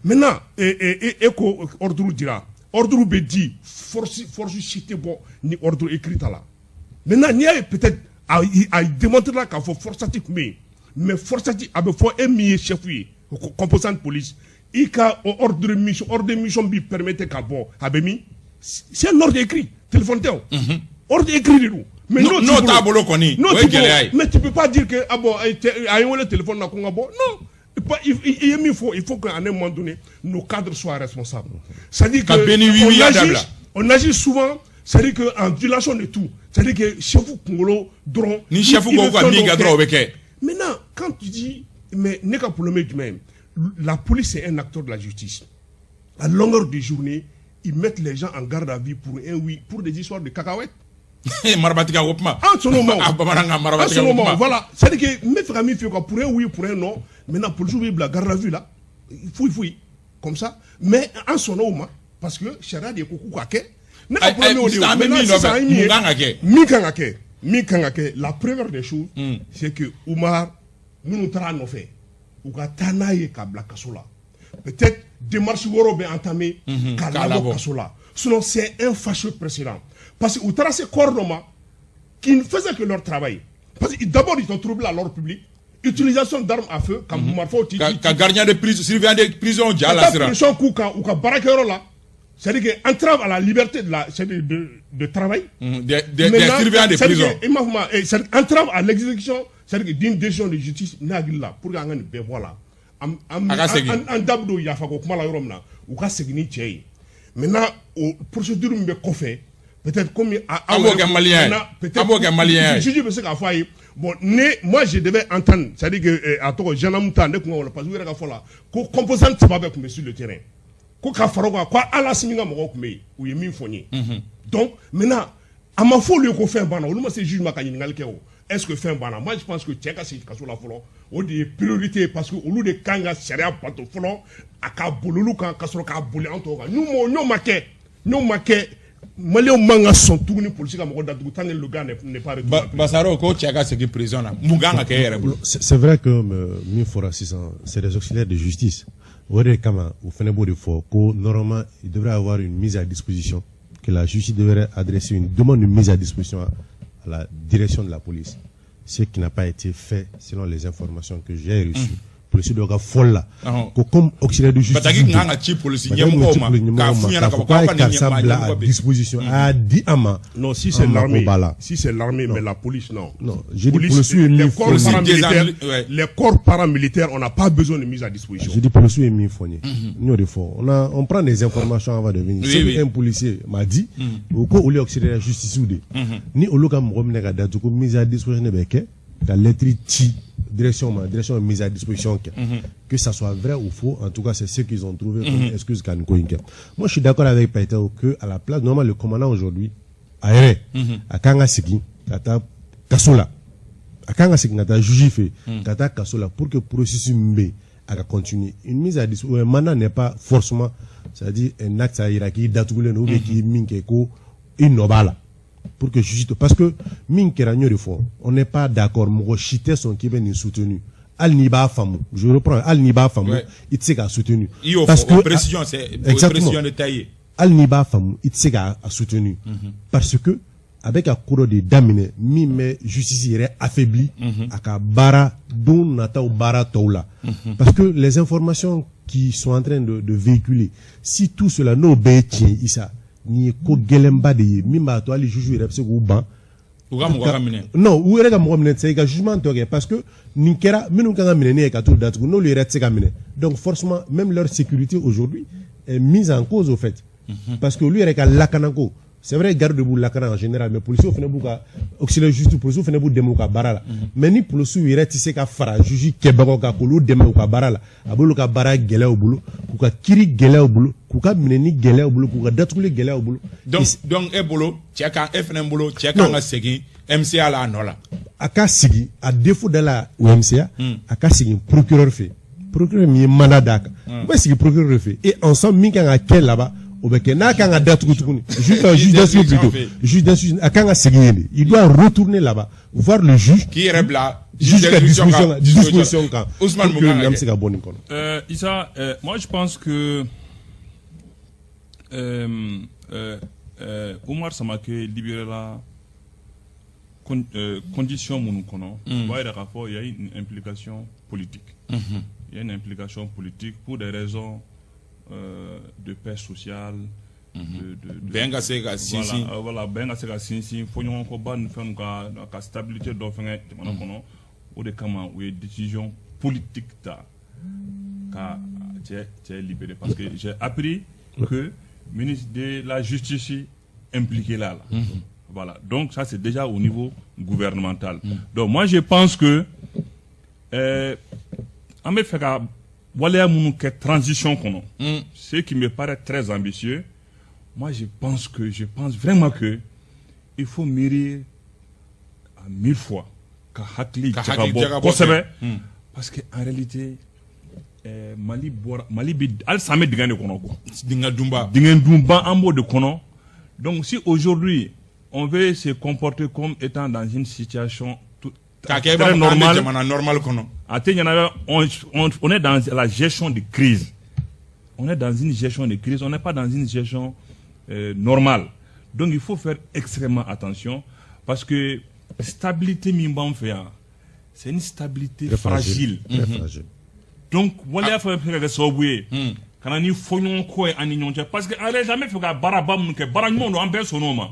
Maintenant, e ko ordre dira, ordre bɛ di, force si tɛ bɔ ni ordre écrit ta la. Maintenant, n'i y'a ye, peut-être a démontré la k'a fɔ forçati tun bɛ yen, mais forçati a bɛ fɔ e min ye chef ye, composante police, i ka ordre de mission b'i permettre ka bɔ, a bɛ min? C'est un ordre écrit, téléphone tɛ o. Ordre écrit de don. Mais n'o t'a bolo kɔni, o ye gɛlɛya ye. Mais tu peux pas dire que ah bon, a ye n wele téléphone na ko n ka bɔ. Non, i ye min fɔ, il faut qu'à un moment donné, nos cadres soient responsables. C'est-à-dire que on agit souvent, c'est-à-dire que en violation de tout. C'est-à-dire que chef kunkolo dɔrɔn. Ni chef ko ka min kɛ dɔrɔn, o bɛ kɛ. Maintenant, quand tu dis, mais ne ka problème ye jumɛn ye? La police, c'est un acteur de la justice. À longueur de journée, ils mettent les gens en garde à vue pour un oui, pour des histoires de cacahuètes. Marabatigɛ ko kuma. An sɔnn'o ma o. A bamanankan, marabatigɛ ko kuma. Voilà, c'est-à-dire que n bɛ fɛ ka min f'i ye quoi, pour un oui, pour un non, maintenant policiers b'i bila garde à vue la, foyi foyi, comme ça. Mais an sɔnna o ma parce que sariya de ko k'u ka kɛ. Ne ka problème y'o de ye. An bɛ min nɔfɛ, mun kan ka kɛ? Min kan ka kɛ, la première des choses, c'est que Umar minnu taara a nɔfɛ, u ka taa n'a ye k'a bila kaso la. Peut-être démarche wɛrɛw bɛ entamer k'a labɔ kaso la. Sinon, c'est un fâcheux précédent. Parce que u taara se corps dɔ ma qui ne faisait que leur travail. Parce que d'abord, ils ont troublé à l'ordre public. Utilisation d'armes à feu, ka marifaw ci. Ka gardien de prison, surveillant de prison ja la sira. Ka taa pression k'u kan u ka baarakɛyɔrɔ la. C'est-à-dire que entrave à la liberté de la, de travail. Des surveillants de prison. I m'a fɔ, c'est entrave à l'exécution, c'est-à-dire d'une décision de justice. Ne hakili la, pour que an ka nin bɛɛ bɔ a la. A ka segin. An da bɛ don yafako kuma la yɔrɔ min na, u ka segin ni cɛ ye. Maintenant, o procédure min bɛ kɔfɛ, peut-être comme An b'o kɛ malien ye. An b'o kɛ malien ye. Juge bɛ se k'a fɔ a ye, bon, ne, moi je devais entendre, c'est-à-dire que a tɔgɔ, gendarme ta, ne kun ka o la, parce que u yɛrɛ ka fɔ la ko composante saba bɛɛ tun bɛ sur le terrain, ko ka fara o kan ko ala sini ka mɔgɔw tun bɛ yen, u ye min fɔ n ye. Donc maintenant, a ma fɔ olu ye ko fɛn banna, olu ma se juge ma ka ɲininkali kɛ o, est-ce que fɛn banna? Moi je pense que cɛ ka segin kaso la fɔlɔ, o de ye priorité ye, parce que olu de kan ka sariya bato fɔlɔ, a ka boli olu kan ka sɔrɔ k'a boli an tɔw kan. N'o ma kɛ, n'o ma kɛ, maliyɛnw man ka sɔn tuguni polisi ka mɔgɔ datugu tant que le gars n'est pas retourné. Basaro ko cɛ ka segin prison na, mun kan ka kɛ e yɛrɛ bolo? C'est vrai que min fɔra sisan, c'est des auxiliaires de justice. O de kama u fana b'o de fɔ ko normalement, il devrait avoir une mise à disposition, que la justice devrait adresser une demande de mise à disposition à la direction de la police, ce qui n'a pas été fait selon les informations que j'ai reçues. Polisi dɔw ka fɔli la ko comme auxiliaire de justice, bataki kan ka ci polisi ɲɛmɔgɔw ma k'a f'u ɲɛna k'a fɔ k'aw ka nin karisa bila à disposition, a y'a di an ma. Non, si c'est l'armée, si c'est l'armée, mais la police, non. Non, j'ai dit policiers ye min Les corps paramilitaires, les corps paramilitaires, on n'a pas besoin de mise à disposition. J'ai dit policiers ye min fɔ n ye, n y'o de fɔ. On prend des informations avant de venir. Si un policier m'a dit o ko olu ye auxiliaire de justice de, ni olu ka mɔgɔ minɛ ka datugu, mise à disposition de bɛ kɛ, ka lettre ci direction ma, direction mise à disposition kɛ. Que ça soit vrai ou faux, en tout cas c'est ce qu'ils ont trouvé comme excuse ka nin ko in kɛ. Moi, je suis d'accord avec Païtao que à la place, normalement, le commandant aujourd'hui, a yɛrɛ a kan ka segin ka taa kaso la, a kan ka segin ka taa juge fɛ, ka taa kaso la, pour que processus min bɛ yen, a ka continuer. Une mise à disposition, un mandat n'est pas forcément, c'est-à-dire un acte, ça yira k'i datugulen don ou bien k'i min kɛ ko i nɔ b'a la, pour que juge, parce que min kɛra, n y'o de fɔ, on n'est pas d'accord. Mɔgɔ si tɛ sɔn k'i bɛ nin soutenu, hali n'i b'a faamu. Je reprends, hali n'i b'a faamu, i tɛ se k'a soutenu. Parce que précision, c'est précision de taille. Hali n'i b'a faamu, i tɛ se k'a soutenu, parce que a bɛ ka ko dɔ de daminɛ min bɛ justice yɛrɛ affaibli a ka baara don nataw, baara tɔw la, parce que les informations qui sont en train de véhiculer, si tout cela n'o bɛɛ ye tiɲɛ, Isa, nin ye ko gɛlɛnba de ye min b'a to hali juge yɛrɛ bɛ se k'u ban. U ka mɔgɔ ka minɛ. Non, u yɛrɛ ka mɔgɔ minɛ tɛ se i ka jugement tɔ kɛ, parce que nin kɛra, minnu kan ka minɛ ne ye ka t'u datugu, n'olu yɛrɛ tɛ se ka minɛ, donc forcément même leur sécurité aujourd'hui est mise en cause au fait, parce que olu yɛrɛ ka lakanako, c'est vrai, garde de b'u lakana en général, mais policiers fana b'u ka auxiliaire justice, policiers fana b'u dɛmɛ u ka baara la. Mais ni policiers yɛrɛ tɛ se ka fara juge kɛbagaw kan k'olu dɛmɛ u ka baara la, a b'olu ka baara gɛlɛya u bolo, k'u ka kiiri gɛlɛya u bolo, k'u ka minɛni gɛlɛya u bolo, k'u ka datuguli gɛlɛya u bolo. Donc e bolo, cɛ kan, e fana bolo, cɛ kan ka segin MCA la a nɔ la. A ka sigi, à défaut d'aller au MCA, a ka segin procureur fɛ, procureur min ye mandat d'a kan. U bɛ sigi procureur fɛ et ensemble, min kan ka kɛ là-bas, o bɛ kɛ. N'a kan ka datugu tuguni, juge d'instruction plutôt, juge d'instruction, a kan ka segin yen de, il doit retourner là-bas voir le juge. K'i yɛrɛ bila juge ka disposition kan. Ousmane, pour que an bɛ se ka bɔ nin kɔnɔ. Issa, moi je pense que Oumar Samake libéré la condition minnu kɔnɔ, o b'a yira k'a fɔ il y a une implication politique. Il y a une implication politique pour des raisons de paix sociale. Bɛn ka se ka sinsin. Voilà, bɛn ka se ka sinsin, fɔɲɔgɔnkɔba ni fɛnw ka stabilité dɔ fɛngɛ jamana kɔnɔ. O de kama u ye décision politique ta ka cɛ libéré, parce que j'ai appris que ministre de la Justice impliqué là. Voilà, donc ça c'est déjà au niveau gouvernemental. Donc moi je pense que an bɛ fɛ ka waleya minnu kɛ transition kɔnɔ, ce qui me paraît très ambitieux, moi je pense vraiment que il faut mûrir à mille fois, ka hakili jagabɔ kosɛbɛ, parce que en réalité Mali bɔra, Mali bɛ halisa an bɛ dingɛ de kɔnɔ quoi. Dingɛ dunba. Dingɛ dunba, an b'o de kɔnɔ. Donc si aujourd'hui on veut se comporter comme étant dans une situation k'a kɛ i b'a fɔ k'an bɛ jamana normal kɔnɔ. A tɛ ɲɛnabɔ. On est dans la gestion de crise, on est dans une gestion de crise, on n'est pas dans une gestion normale. Donc il faut faire extrêmement attention, parce que stabilité min b'an fɛ yan, c'est une stabilité très fragile. Très fragile. Donc waleya fɛn bɛ se ka kɛ sababu ye ka na ni fɔɲɔgɔnkɔ ye an ni ɲɔgɔn cɛ, parce que an yɛrɛ an bɛ fɛ ka baaraba minnu kɛ, baara ɲumanw don, an bɛɛ sɔnn'o ma,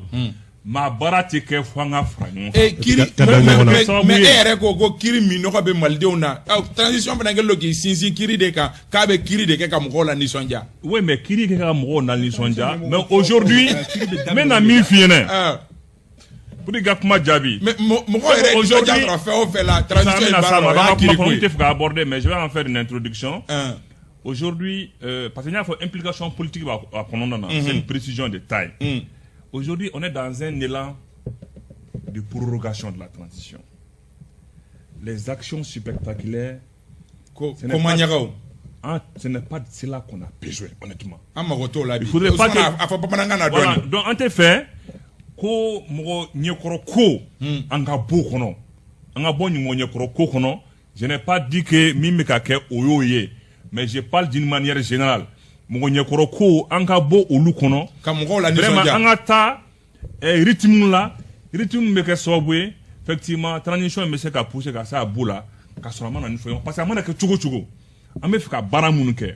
mais a baara tɛ kɛ fo an ka fara ɲɔgɔn kan. E kiri Ka da ɲɔgɔn na. Mais e yɛrɛ ko kiri min nɔgɔ bɛ malidenw na, transition fana kɛlen don k'i sinsin kiri de kan, k'a bɛ kiri de kɛ ka mɔgɔw la nisɔndiya. Oui, mais kiri kɛ ka mɔgɔw la nisɔndiya, mais aujourd'hui n bɛ na min f'i ɲɛna pour que ka kuma jaabi. Mais mɔgɔ yɛrɛ nisɔndiya sɔrɔ fɛn o fɛn la transition in baara la, o y'a kiri ko ye. N tɛ fɛ ka aborder, mais je vais en faire une introduction. Aujourd'hui, parce que n y'a fɔ implication politique b'a kɔnɔna na, c'est une précision de taille. Aujourd'hui, on est dans un élan de prorogation de la transition. Les actions spectaculaires, ko ma ɲagaw. Ce n'est pas de cela qu'on a besoin, honnêtement. An mago t'o la bi. Il faudrait pas que a fɔ bamanankan na dɔɔni. Voilà, donc an tɛ fɛ ko mɔgɔ ɲɛkɔrɔ ko an ka bɔ o kɔnɔ, an ka bɔ mɔgɔ ɲɛkɔrɔ ko kɔnɔ. Je n'ai pas dit que min bɛ ka kɛ o y'o ye, mais je parle d'une manière générale. Mɔgɔ ɲɛkɔrɔ ko, an ka bɔ olu kɔnɔ. Ka mɔgɔw la nisɔndiya. Vraiment, an ka taa rythme la, rythme min bɛ kɛ sababu ye effectivement transition bɛ se ka pousser ka se a bout la, ka sɔrɔ a ma na ni fɛn, parce que a mana kɛ cogo o cogo, an bɛ fɛ ka baara minnu kɛ,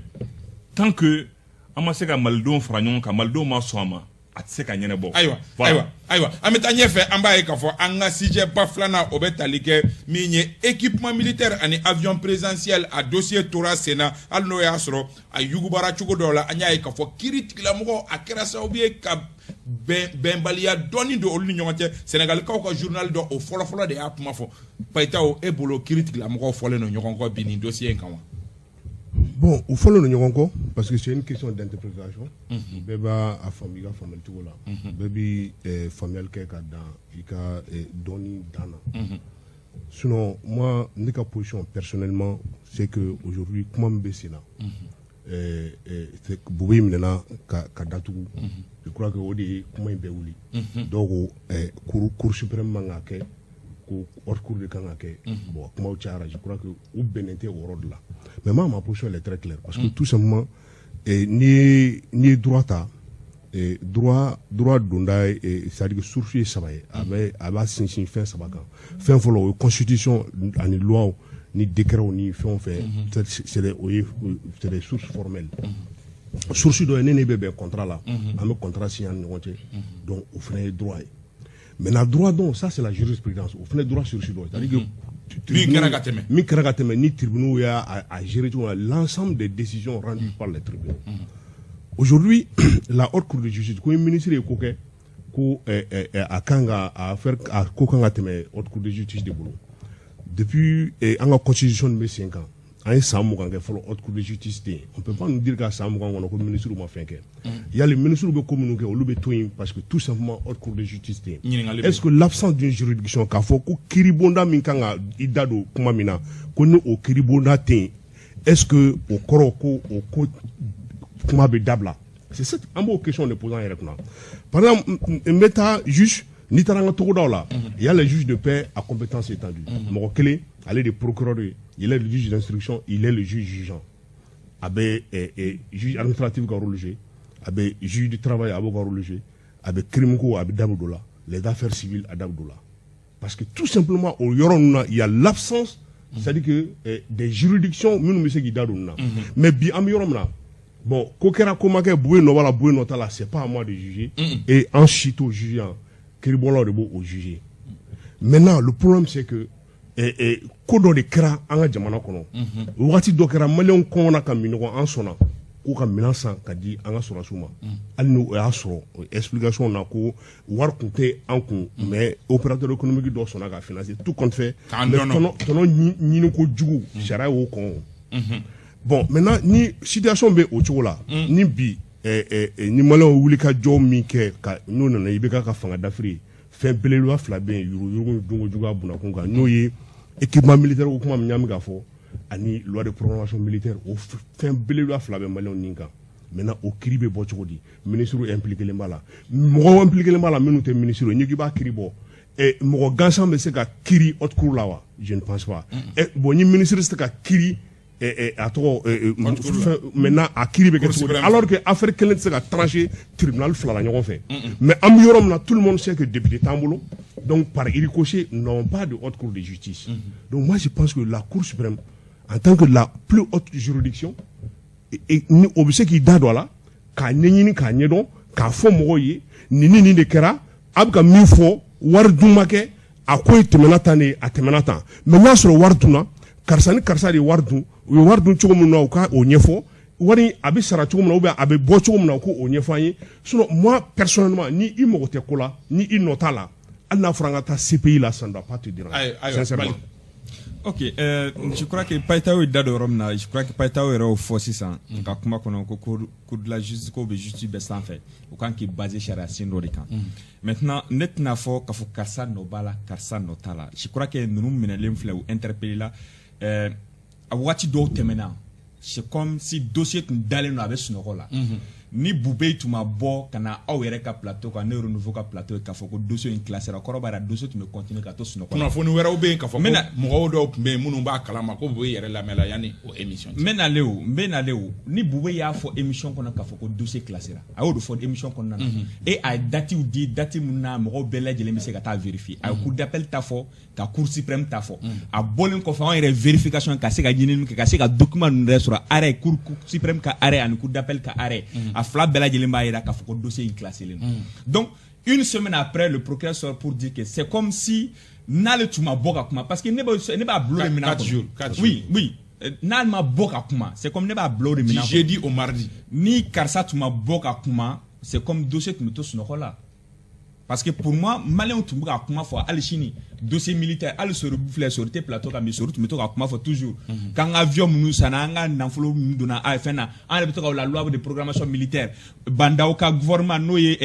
tant que an ma se ka malidenw fara ɲɔgɔn kan, malidenw ma sɔn a ma, a tɛ se ka ɲɛnabɔ. Ayiwa, ayiwa, ayiwa, an bɛ taa ɲɛfɛ. An b'a ye k'a fɔ an ka sujet ba filanan, o bɛ tali kɛ min ye, équipement militaire ani avion présidentiel, a dossier tora sen na, hali n'o y'a sɔrɔ a yugubara cogo dɔw la. An y'a ye k'a fɔ kiiri tigilamɔgɔ, a kɛra sababu ye ka bɛnbaliya dɔɔni don olu ni ɲɔgɔn cɛ. Sɛnɛgalikaw ka journal dɔ, o fɔlɔfɔlɔ de y'a kuma fɔ. Payitaw, e bolo, kiiri tigilamɔgɔw fɔlen don ɲɔgɔn kɔ bi nin dossier in kan wa? Bon, u fɔlen don ɲɔgɔn kɔ parce que c'est une question d'interprétation. Bɛɛ b'a a faamu i ka faamuyali cogo la, bɛɛ bi faamuyali kɛ ka dan i ka dɔnni dan na. Sinon moi, ne ka position personnellement, c'est que aujourd'hui, kuma min bɛ sen na, Boubèye minɛna ka datugu, je crois que o de ye kuma in bɛɛ wuli. Dɔw ko cour suprême man ka kɛ, ko haute cour de kan ka kɛ. Bon, kumaw cayara, je crois que u bɛnnen tɛ o yɔrɔ de la. Mais moi, ma position, elle est très claire, parce que tout simplement, n'i ye droit ta, droit donda ye, c'est à dire que source ye saba ye, a b'a sinsin fɛn saba kan. Fɛn fɔlɔ, o ye constitution ani loi ni décret ni fɛn o fɛn, c'est des o ye c'est des sources formelles. Source dɔ ye, ne bɛ bɛn contrat la, an bɛ contrat signer an ni ɲɔgɔn cɛ, donc o fana ye droit ye. Maintenant, droit dɔn, ça c'est la jurisprudence, o fana droit source dɔ, c'est à dire que min kɛra ka tɛmɛ. Min kɛra ka tɛmɛ, ni tribunaux y'a a gérer cogo min na, l'ensemble des décisions rendues par les tribunaux. Aujourd'hui, la haute cour de justice ko ministre ye ko kɛ ko a kan ka a affaire a ko kan ka tɛmɛ haute cour de justice de bolo. Depuis an ka constitution bɛ sen kan, an ye san 20 kɛ fɔlɔ, haute cour de justice tɛ yen. On peut pas nous dire ka san 20 kɔnɔ ko ministre ma fɛn kɛ. Yali ministre bɛ ko minnu kɛ, olu bɛ to yen parce que tout simplement haute cour de justice tɛ yen. Est-ce que l'absence d'une juridiction, k'a fɔ ko kiiribonda min kan ka i da don kuma min na, ko ni o kiiribonda tɛ yen, est-ce que o kɔrɔ ko o ko kuma bɛ dabila? C'est ça, an b'o question de poser an yɛrɛ kunna. Par exemple, n bɛ taa juste, n'i taara an ka togodaw la, il y a les juges de paix à compétence étendue. Mɔgɔ kelen, ale de procureur ye, il est le juge d'instruction, il est le juge jugeant, a bɛ juge administratif ka rôle jouer, a bɛ juge du travail, a b'o ka rôle jouer, a bɛ crime ko, a bɛ da don la, les affaires civiles, a da don la, parce que tout simplement o yɔrɔ ninnu na, il y a l'absence, c'est-à-dire que des juridictions minnu bɛ se k'i da don nin na. Mais bi, an bɛ yɔrɔ min na, bon, ko kɛra, ko ma kɛ, Boubèye nɔ b'a la, Boubèye nɔ t'a la, c'est pas à moi de juger et an si t'o juger yan, kiiribɔlaw de b'o juger. Maintenant, le problème, c'est que ko dɔ de kɛra an ka jamana kɔnɔ, wagati dɔ kɛra, maliyɛnw kɔngɔna ka minɔgɔ, an sɔnna k'u ka minɛn san ka di an ka sɔrɔdasiw ma, hali ni o y'a sɔrɔ explication na ko wari tun tɛ an kun, mais opérateur économique dɔ sɔnna ka financer. Tout compte fait, mais tɔnɔ ɲini ko jugu, sariya y'o kɔn. Bon, maintenant, ni situation bɛ o cogo la, ni bi ni maliyɛnw wuli ka jɔ min kɛ ka n'o nana, i bɛ ka fanga dafiri, fɛn belebeleba fila bɛ yen, yuruguyurugu, dunko juguya bunakun kan, n'o ye équipement militaire ko kuma min y'an bɛ ka fɔ, ani loi de programmation militaire. O fɛn belebeleba fila bɛ maliyɛnw nin kan. Maintenant, o kiiri bɛ bɔ cogo di? Ministre impliqué b'a la, mɔgɔw impliqué b'a la minnu tɛ ministre ye. N'i k'i b'a kiiri bɔ, mɔgɔ gansan bɛ se ka kiiri haute cour la wa? Je ne pense pas. Bon, ni ministre tɛ se ka kiiri, a tɔgɔ, maintenant a kiiri bɛ kɛ cogo di, alors que affaire kelen tɛ se ka trancher tribunal fila la ɲɔgɔn fɛ? Mais an bɛ yɔrɔ min na, tout le monde sait que député t'an bolo, donc par ricochet, nous n'avons pas de haute cour de justice. Donc moi, je pense que la cour suprême, en tant que la plus haute juridiction, ni o bɛ se k'i da don a la k'a ɲɛɲini, k'a ɲɛdɔn, k'a fɔ mɔgɔw ye nin ni nin de kɛra, a bɛ ka min fɔ, wari dun ma kɛ, a ko in tɛmɛna tan de, a tɛmɛna tan. Mais n'a sɔrɔ wari dunna, karisa ni karisa de ye wari dun, u ye wari dun cogo min na, u ka o ɲɛfɔ, wari a bɛ sara cogo min na ou bien a bɛ bɔ cogo min na, u k'o ɲɛfɔ an ye. Sinon, moi personnellement, ni i mago tɛ ko la, ni i nɔ t'a la, hali n'a fɔra an ka taa CPI la, ça ne doit pas te déranger, sincèrement. Ok, je crois que Payitaho ye da don yɔrɔ min na, je crois que Payitaho yɛrɛ y'o fɔ sisan ka kuma kɔnɔ ko cour de la justice ko bɛ justice bɛɛ sanfɛ, o kan k'i baser sariya sen dɔ de kan. Maintenant, ne tɛna fɔ k'a fɔ karisa nɔ b'a la, karisa nɔ t'a la. Je crois que ninnu minɛlen filɛ, u interpellé la, a waati dɔw tɛmɛna, c'est comme si dossier tun dalen don, a bɛ sunɔgɔ la. Ni Boubèye tun ma bɔ ka na aw yɛrɛ ka plateau kan, ne Renouveau ka plateau, k'a fɔ ko dossier in classé ra, kɔrɔ b'a la dossier tun bɛ continuer ka to sunɔgɔ la. Kunnafoni wɛrɛw bɛ yen k'a fɔ ko mɔgɔw dɔw tun bɛ yen minnu b'a kalama ko Boubèye yɛrɛ lamɛnla yanni o émission. N bɛ nalen o, n bɛ nalen o. Ni Boubèye y'a fɔ émission kɔnɔ k'a fɔ ko dossier classé ra, a y'o de fɔ émission kɔnɔna na et a ye date di, date min na mɔgɔw bɛɛ lajɛlen bɛ se ka taa vérifier. A ye cour d'appel ta fɔ, ka cour suprême ta fɔ. A bɔlen kɔfɛ, anw yɛrɛ vérification ka se ka ɲinini kɛ, ka se ka document ninnu yɛrɛ sɔrɔ, arrêt cour suprême ka arrêt ani cour d'appel ka arrêt, a fila bɛɛ lajɛlen b'a jira k'a fɔ ko dossier in classé len don. Donc une semaine après, le procureur sort pour dire que c'est comme si n'ale tun ma bɔ ka kuma, parce que ne b'a bila o de minɛn kɔnɔ. 4 jours, 4 jours. Oui, n'ale ma bɔ ka kuma, c'est comme ne b'a bila o de minɛn kɔnɔ. Du jeudi au mardi. Ni karisa tun ma bɔ ka kuma, c'est comme dossier tun bɛ to sunɔgɔ la. Parce que pour moi, maliyɛnw tun bɛ ka kuma fɔ hali sini, dossier militaire, hali Sori filɛ, Sori tɛ plateau kan bi, Sori tun bɛ to ka kuma fɔ toujours k'an ka avion minnu sanna, an ka nafolo minnu donna a fɛn na, an yɛrɛ bɛ to ka la loi de programmation militaire. Bah N'Daw ka gouvernement, n'o ye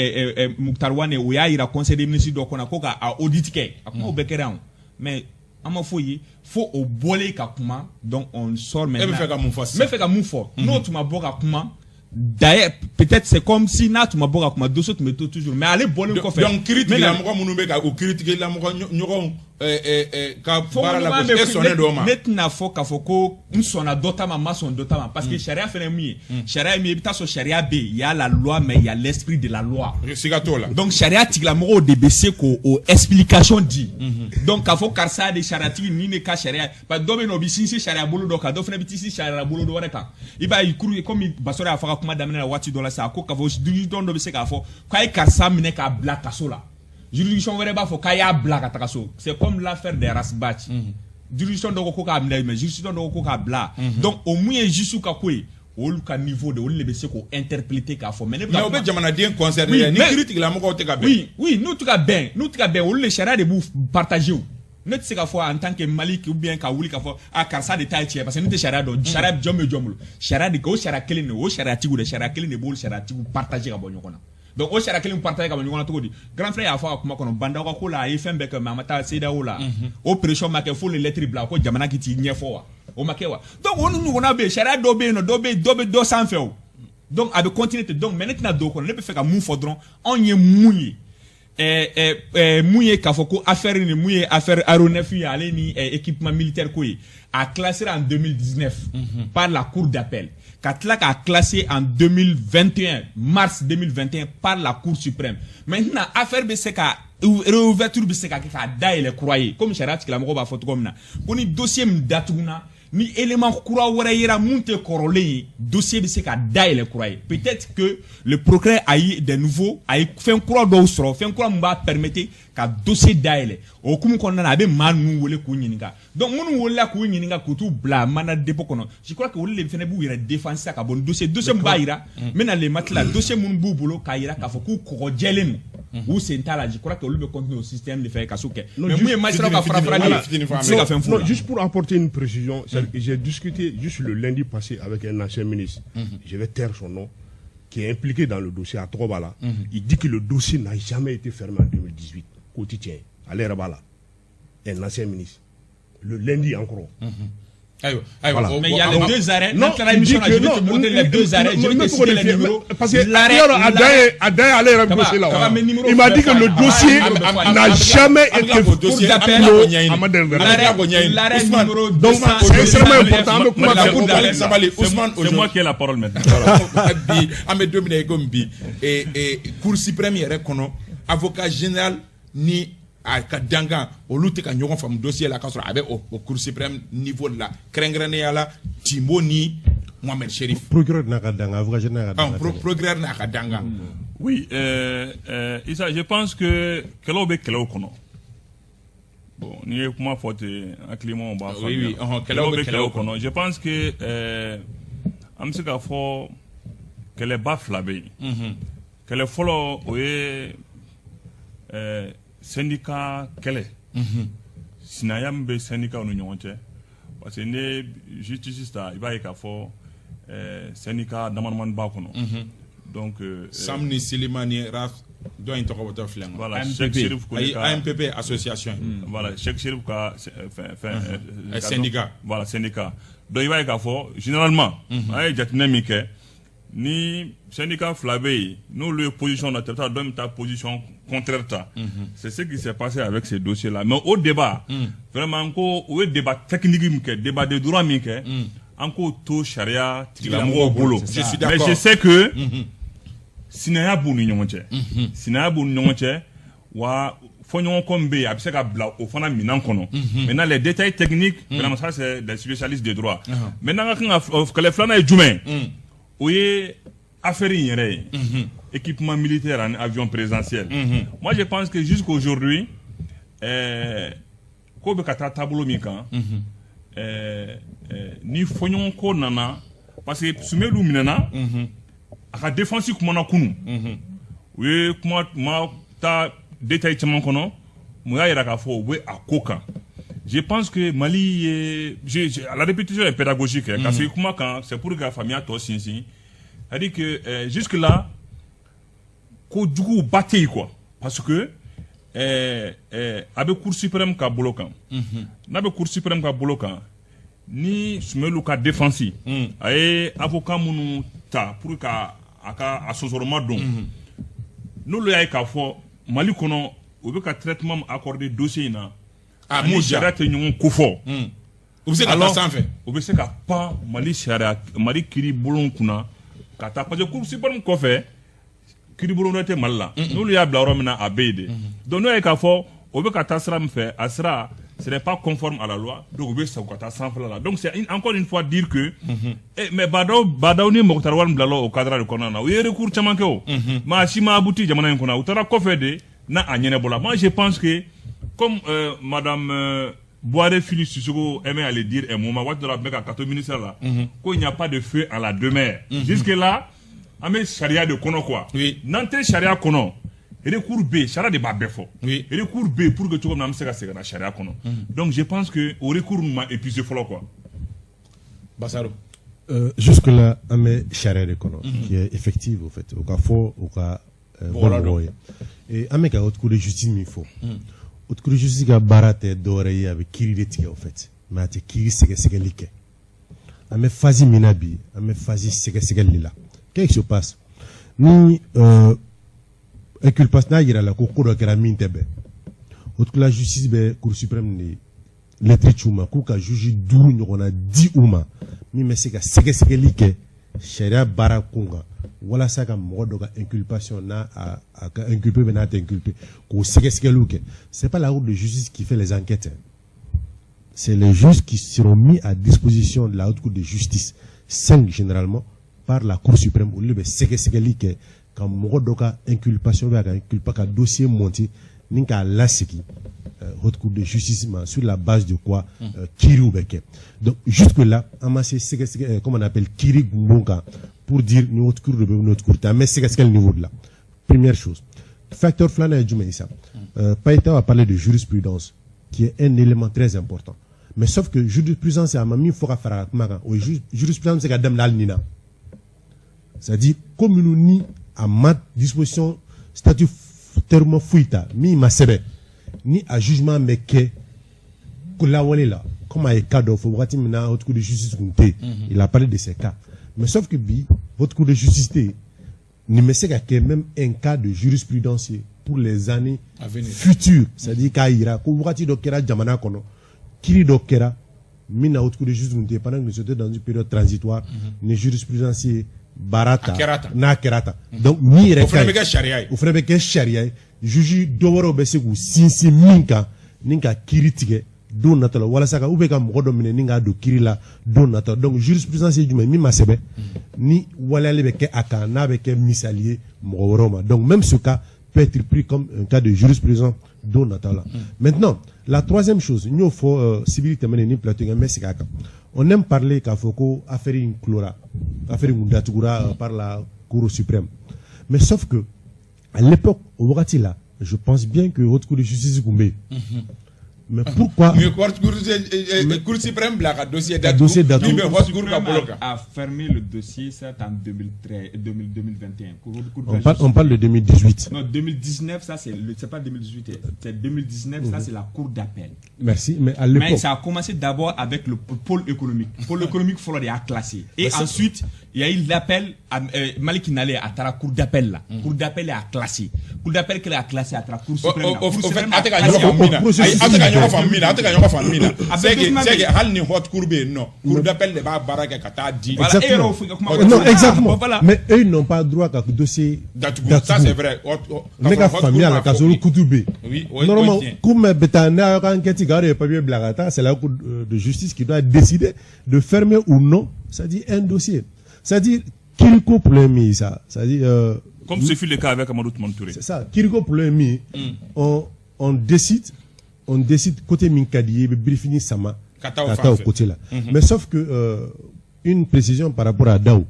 Moctar Ouane, o y'a yira conseil des ministres dɔ kɔnɔ ko ka a audit kɛ, a kumaw bɛɛ kɛra yan, mais an ma foyi ye fo o bɔlen ka kuma. Donc on sort maintenant. E bɛ fɛ ka mun fɔ sisan? N bɛ fɛ ka mun fɔ? N'o tun ma bɔ ka kuma, d'ailleurs, peut-être c'est comme si n'a tun ma bɔ ka kuma, dossier tun bɛ to toujours, mais ale bɔlen kɔfɛ. Donc kiiritigɛlamɔgɔ minnu bɛ ka o kiiritigɛlamɔgɔ ɲɔgɔnw ka baara la, e sɔnnen don o ma? Ne tɛna fɔ k'a fɔ ko n sɔnna dɔ ta ma, n ma sɔn dɔ ta ma, parce que sariya fɛnɛ ye mun ye? Sariya ye min ye, i bɛ taa sɔrɔ sariya bɛ yen, il y a la loi, mais il y a l'esprit de la loi. Siga t'o la. Donc sariya tigilamɔgɔw de bɛ se k'o o explication di. Donc k'a fɔ karisa de sariyatigi nin de ka sariya, parce que dɔ bɛ yen nɔ, o bɛ sinsin sariya bolo dɔ kan, dɔ fana bɛ sinsin sariya bolo dɔ wɛrɛ kan. I b'a ye kuru komi Basɔrɔ y'a fɔ a ka kuma daminɛ la waati dɔ la sisan, a ko k'a fɔ dɔ bɛ se k'a fɔ k'a ye karisa minɛ k'a bila kaso la. Juridiction wɛrɛ b'a fɔ k'a y'a bila ka taga so. C'est comme l'affaire des Ras Bath. Juridiction dɔ ko ko k'a minɛ, mais juridiction dɔ ko ko k'a bila. Donc o mun ye juge ka ko ye, olu ka niveau de, olu de bɛ se k'o interpréter k'a fɔ. Mais ne bɛ Mais o bɛ jamanaden concerné ni kiiri tigilamɔgɔw tɛ ka bɛn. Oui, n'u tɛ ka bɛn, olu de sariya de b'u partager. O ne tɛ se k'a fɔ en tant que Mali ou bien ka wuli k'a fɔ a karisa de ta ye tiɲɛ, parce que ne tɛ sariya dɔn. Sariya jɔn bɛ jɔn bolo? Sariya de, o sariya kelen de, o sariyatigiw de, sariya kelen de b'olu sariyatigiw partager ka bɔ ɲɔgɔn na. Donc o sariya kelen partager ka bɔ ɲɔgɔn na cogo di? Grand frère y'a fɔ a ka kuma kɔnɔ, Bah N'Daw ka ko la, a ye fɛn bɛɛ kɛ, mais a ma taa CEDEAO la. O pression ma kɛ fo le lettre bila ko jamana k'i t'i ɲɛfɔ wa? O ma kɛ wa? Donc o ni ɲɔgɔnna bɛ yen, sariya dɔ bɛ yen nɔ, dɔ bɛ yen, dɔ bɛ dɔ sanfɛ. O donc a bɛ continuer ten. Donc mais ne tɛna don o kɔnɔ. Ne bɛ fɛ ka mun fɔ dɔrɔn? Anw ye mun ye? Mun ye k'a fɔ ko affaire ni mun ye affaire aéronef ye, ale ni équipement militaire ko ye, a classé en 2019 par la cour d'appel, ka tila k'a classé en 2021, mars 2021, par la cour suprême. Maintenant affaire bɛ se ka réouverture, bɛ se ka kɛ k'a dayɛlɛ kura ye, komi sariya tigilamɔgɔw b'a fɔ cogo min na ko ni dossier min datuguna, ni élément kura wɛrɛ yera mun tɛ kɔrɔlen ye, dossier bɛ se ka dayɛlɛ kura ye. Peut-être que le procureur a eu des nouveaux, a ye fɛn kura dɔw sɔrɔ, fɛn kura mun b'a permettre ka dossier dayɛlɛ. O hukumu kɔnɔna na, a bɛ maa ninnu wele k'u ɲininka. Donc minnu welela k'u ɲininka, k'u t'u bila mandat de dépôt kɔnɔ, je crois que olu de fana b'u yɛrɛ défendre sisan ka bɔ ni dossier min b'a yira n bɛna le matelas, dossier minnu b'u bolo k'a yira k'a fɔ k'u kɔgɔjɛlen don, u sen t'a la. Je crois que olu bɛ continuer o système de fɛ ka so kɛ. Mais mun ye magistrat ka fara farali ye, n tɛ se ka fɛn f'u la. Juste pour apporter une précision, j'ai discuté juste le lundi passé avec un ancien ministre, je vais taire son nom, qui est impliqué dans le dossier à Trobala. Il dit que le dossier n'a jamais été fermé en 2018. Quotidien, ale yɛrɛ b'a la. Un ancien ministre. Le lundi encore. Ayiwa, ayiwa. Voilà. Mais il y a les deux arrêts. Non, il dit que je vais te montrer les deux arrêts. Je vais te citer les numéros. Parce que a dan ale yɛrɛ dossier la. Il m'a dit que le dossier n'a jamais été dossier clos. L'arrêt numéro Donc c'est extrêmement important. An bɛ kuma fɛ. Sabali, Ousmane. C'est moi qui ai la parole maintenant. Bi an bɛ don min na i komi bi, Cour suprême yɛrɛ kɔnɔ, avocat général ni a ka dankan, olu tɛ ka ɲɔgɔn faamu dossier la, k'a sɔrɔ a bɛ o Cour suprême niveau de la, kɛrɛnkɛrɛnnenya la Timbo ni Mohamed Cherif. Procureur n'a ka dankan, avocat général n'a ka dankan. Procureur n'a ka dankan. Oui, Issa, je pense que kɛlɛw bɛ kɛlɛw kɔnɔ. Bon, n'i ye kuma fɔ ten, hakilimaw b'a faamuya. Oui, kɛlɛw bɛ kɛlɛw kɔnɔ. Je pense que an bɛ se k'a fɔ kɛlɛba fila bɛ yen. Kɛlɛ fɔlɔ, o ye syndicat kɛlɛ, sinaya min bɛ syndicat ni ɲɔgɔn cɛ, parce que ne justice ta, i b'a ye k'a fɔ syndicat damadamani b'a kɔnɔ. Donc Sam ni Silima ni Raf, dɔ in tɔgɔ bɔtɔ filɛ. Voilà, Cheikh Chérif. Ayi, AMPP association. Voilà, Cheikh Chérif ka fɛn fɛn syndicat. Voilà, syndicat. Donc i b'a ye k'a fɔ généralement, an ye jateminɛ min kɛ, ni syndicat fila bɛ yen, n'olu ye position dɔ ta, i bɛ taa dɔ bɛ taa position contraire ta. C'est ce qui s'est passé avec ces dossiers là. Mais au débat, vraiment, ko o ye débat technique min kɛ, débat de droit min kɛ, an k'o to sariya tigilamɔgɔw bolo. Je suis Mais d'accord. je sais que sinaya b'u ni ɲɔgɔn cɛ, sinaya b'u ni ɲɔgɔn cɛ wa, fɔɲɔgɔnkɔ min bɛ yen, a bɛ se ka bila o fana minɛn kɔnɔ. Maintenant, les détails techniques, vraiment, ça c'est des spécialistes de droit. Maintenant, an ka kan ka kɛlɛ filanan ye jumɛn? O ye affaire in yɛrɛ ye, équipement militaire ani avion présidentiel. Moi, je pense que jusqu'aujourd'hui, ko bɛ ka taa taabolo min kan, ni fɔɲɔgɔnkɔ nana, parce que Sumelu minɛna, a ka défense kumana kunun, u ye kuma ma taa détail caman kɔnɔ, mun y'a yira k'a fɔ u bɛ a ko kan. Je pense que Mali ye la répétition est pédagogique, hein, ka segin kuma kan, c'est pour que ka faamuya tɔ sinsin. C'est-à-dire que jusque là, ko juguba tɛ yen quoi, parce que a bɛ Cour suprême ka bolo kan. N'a bɛ Cour suprême ka bolo kan, ni Sumelu ka défense a ye avocat minnu ta pour ka a ka a sɔsɔrɔma don, n'olu y'a ye k'a fɔ Mali kɔnɔ, u bɛ ka traitement min accordé dossier in na, A ani m'u diya. sariya tɛ ɲɔgɔn kofɔ, U bɛ se ka taa alors sanfɛ. U bɛ se ka pan Mali sariya, Mali kiiri bulon kunna ka taa, parce que Cour suprême kɔfɛ, kiiri bulon wɛrɛ tɛ Mali la. N'olu y'a bila yɔrɔ min na, a bɛ yen de. Donc n'o ye k'a fɔ o bɛ ka taa sira min fɛ, a sira, ce n'est pas conforme à la loi, donc u bɛ segin ka taa sanfɛla la. Donc c'est encore une fois dire que mais Bah N'Daw, Bah N'Daw ni Moctar Ouane bilala o cadre de kɔnɔna na, u ye recours caman kɛ o, mais a si ma abouti jamana in kɔnɔ. U taara kɔfɛ de. N'a a ɲɛnabɔla, moi je pense que comme madame Boiré Fily Sissoko aimait à le dire un moment, waati dɔ la a tun bɛ ka to ministère la, ko il n'y a pas de feu à la demeure. Jusque là, an bɛ sariya de kɔnɔ quoi. N'an tɛ sariya kɔnɔ, recours bɛ yen, sariya de b'a bɛɛ fɔ. Recours bɛ yen pour que cogo min na an bɛ se ka segin ka na sariya kɔnɔ. Donc je pense que o recours ma épuisé fɔlɔ quoi. Basaro. Jusque-là, an bɛ sariya de kɔnɔ qui est effective au fait. O ka fɔ o ka bɔ mɔgɔw ye. Et an bɛ ka haute cour de justice min fɔ, haute cour de justice ka baara tɛ dɔwɛrɛ ye, a bɛ kiiri de tigɛ au fait, mais a tɛ kiiri sɛgɛsɛgɛli kɛ. An bɛ phase min na bi, an bɛ phase sɛgɛsɛgɛli de la. Qu'est-ce qui se passe ni inculpation n'a yira la ko ko dɔ kɛra min tɛ bɛn, haute cour de la justice bɛ cour suprême de lettre ci u ma k'u ka juge duuru ɲɔgɔnna di u ma min bɛ se ka sɛgɛsɛgɛli kɛ sariya baara kun kan walasa ka mɔgɔ dɔ ka inculpation n'a a ka inculpé bɛ n'a tɛ inculpé k'o sɛgɛsɛgɛliw kɛ. C'est pas la cour de justice qui fait les enquêtes hein. C'est les juges qui seront mis à disposition de la haute cour de justice, cinq généralement, par la cour suprême. Olu de bɛ sɛgɛsɛgɛli kɛ ka mɔgɔ dɔ ka inculpation bɛ ka inculpa ka dossier monter ni k'a lasegin haute cour de justice ma, sur la base de quoi kiiriw bɛ kɛ. Donc jusque là, an ma se sɛgɛsɛgɛ comment on appelle, kiiri gunbon kan pour dire ni haute cour de bɛ ni haute cour tɛ. An bɛ sɛgɛsɛgɛli niveau de la. Première chose, facteur filanan ye jumɛn ye sa? Païta a parlé de jurisprudence, qui est un élément très important, mais sauf que jurisprudence, a ma min fɔ ka fara a ka kuma kan, o ye jurisprudence bɛ se ka daminɛ hali nin na, c'est-à-dire ko minnu ni a ma disposition statutairement foyi ta min ma sɛbɛn ni a jugement bɛ kɛ ko lawale la, comme a ye cas dɔ fɔ wagati min na haute cour de justice tun tɛ yen. Il a parlé de ces cas, mais sauf que bi haute cour de justice tɛ yen, nin bɛ se ka kɛ même un cas de jurisprudence pour les années à venir. futures, c'est-à-dire k'a yira ko wagati dɔ kɛra jamana kɔnɔ, kiiri dɔ kɛra min na haute cour de justice tun tɛ yen, pendant que nous étions dans une période transitoire, ni jurisprudence ye baara ta. A kɛra tan. N'a kɛra tan, donc min yɛrɛ O fana ka bɛ ɲi kɛ sariya ye. O fana bɛ kɛ sariya ye, juge dɔ wɛrɛw bɛ se k'u sinsin min kan ni ka kiiri tigɛ don nata la walasa ka ou bien ka mɔgɔ dɔ minɛ ni k'a don kiiri la don nata. Donc jurisprudence ye jumɛn ye? Min ma sɛbɛn ni waleyali bɛ kɛ a kan, n'a bɛ kɛ misali ye mɔgɔ wɛrɛw ma. Donc même ce cas peut être pris comme un cas de jurisprudence don nata la. Maintenant, la troisième chose, n y'o fɔ sibiri tɛmɛnen ni plateau kan, n bɛ segin a kan. On aime parler k'a fɔ ko affaire in clora, affaire in kun datugura par la cour suprême, mais sauf que à l'époque, au wagati la, je pense bien que haute cour de justice kun bɛ yen. Mais pourquoi Mun ye cour suprême bila ka dossier datugu? Dossier datugu. Min bɛ haute cour ka bolo kan. A fermé le dossier, c'est en 2013, 2000, 2021. Cour de On parle de 2018. Non, 2019, ça c'est pas 2018, c'est 2019, ça c'est la cour d'appel. Merci, mais à Mais l'époque ça a commencé d'abord avec le pôle économique. Pôle économique, fɔlɔ de y'a classé. Et ensuite, il y a eu l'appel, Malik Nale a taara cour d'appel là. Cour d'appel a classé. Cour d'appel qu'elle a classé a taara cour suprême. O La. o Cour au fait, suprême a a tɛ ka classé. ɲɔgɔn faamu min na. Processus Ayi, a tɛ ka ɲɔgɔn faamu min na, a tɛ ka ɲɔgɔn faamu min na. A C'est bɛɛ que document c'est bɛ que yen. hali ni haute cour bɛ yen nɔ, cour d'appel de b'a baara kɛ ka taa di. Voilà, et yɛrɛ o fɔ i ka kuma Non, Ah, exactement. bon, voilà. Mais eux, ils n'ont pas droit qu'à dossier Datugu, ça c'est vrai. Ne ka faamuya la, k'a sɔrɔ kutu bɛ yen. Oui, Normalement, tiɲɛ. ko mɛ bɛ taa n'a ka enquête kan, o de ye papier bila ka taa, c'est la cour de justice qui doit décider de fermer ou non, c'est-à-dire un dossier. C'est-à-dire kiriko problème min ye sa, c'est-à-dire Comme ce fut le cas avec Amadou Toumani Touré. C'est ça, kiriko problème min ye, on décide côté min ka di ye, i bɛ birifini sama ka taa o ka fan taa o fɛ. Côté la. Mais sauf que une précision par rapport à Daou,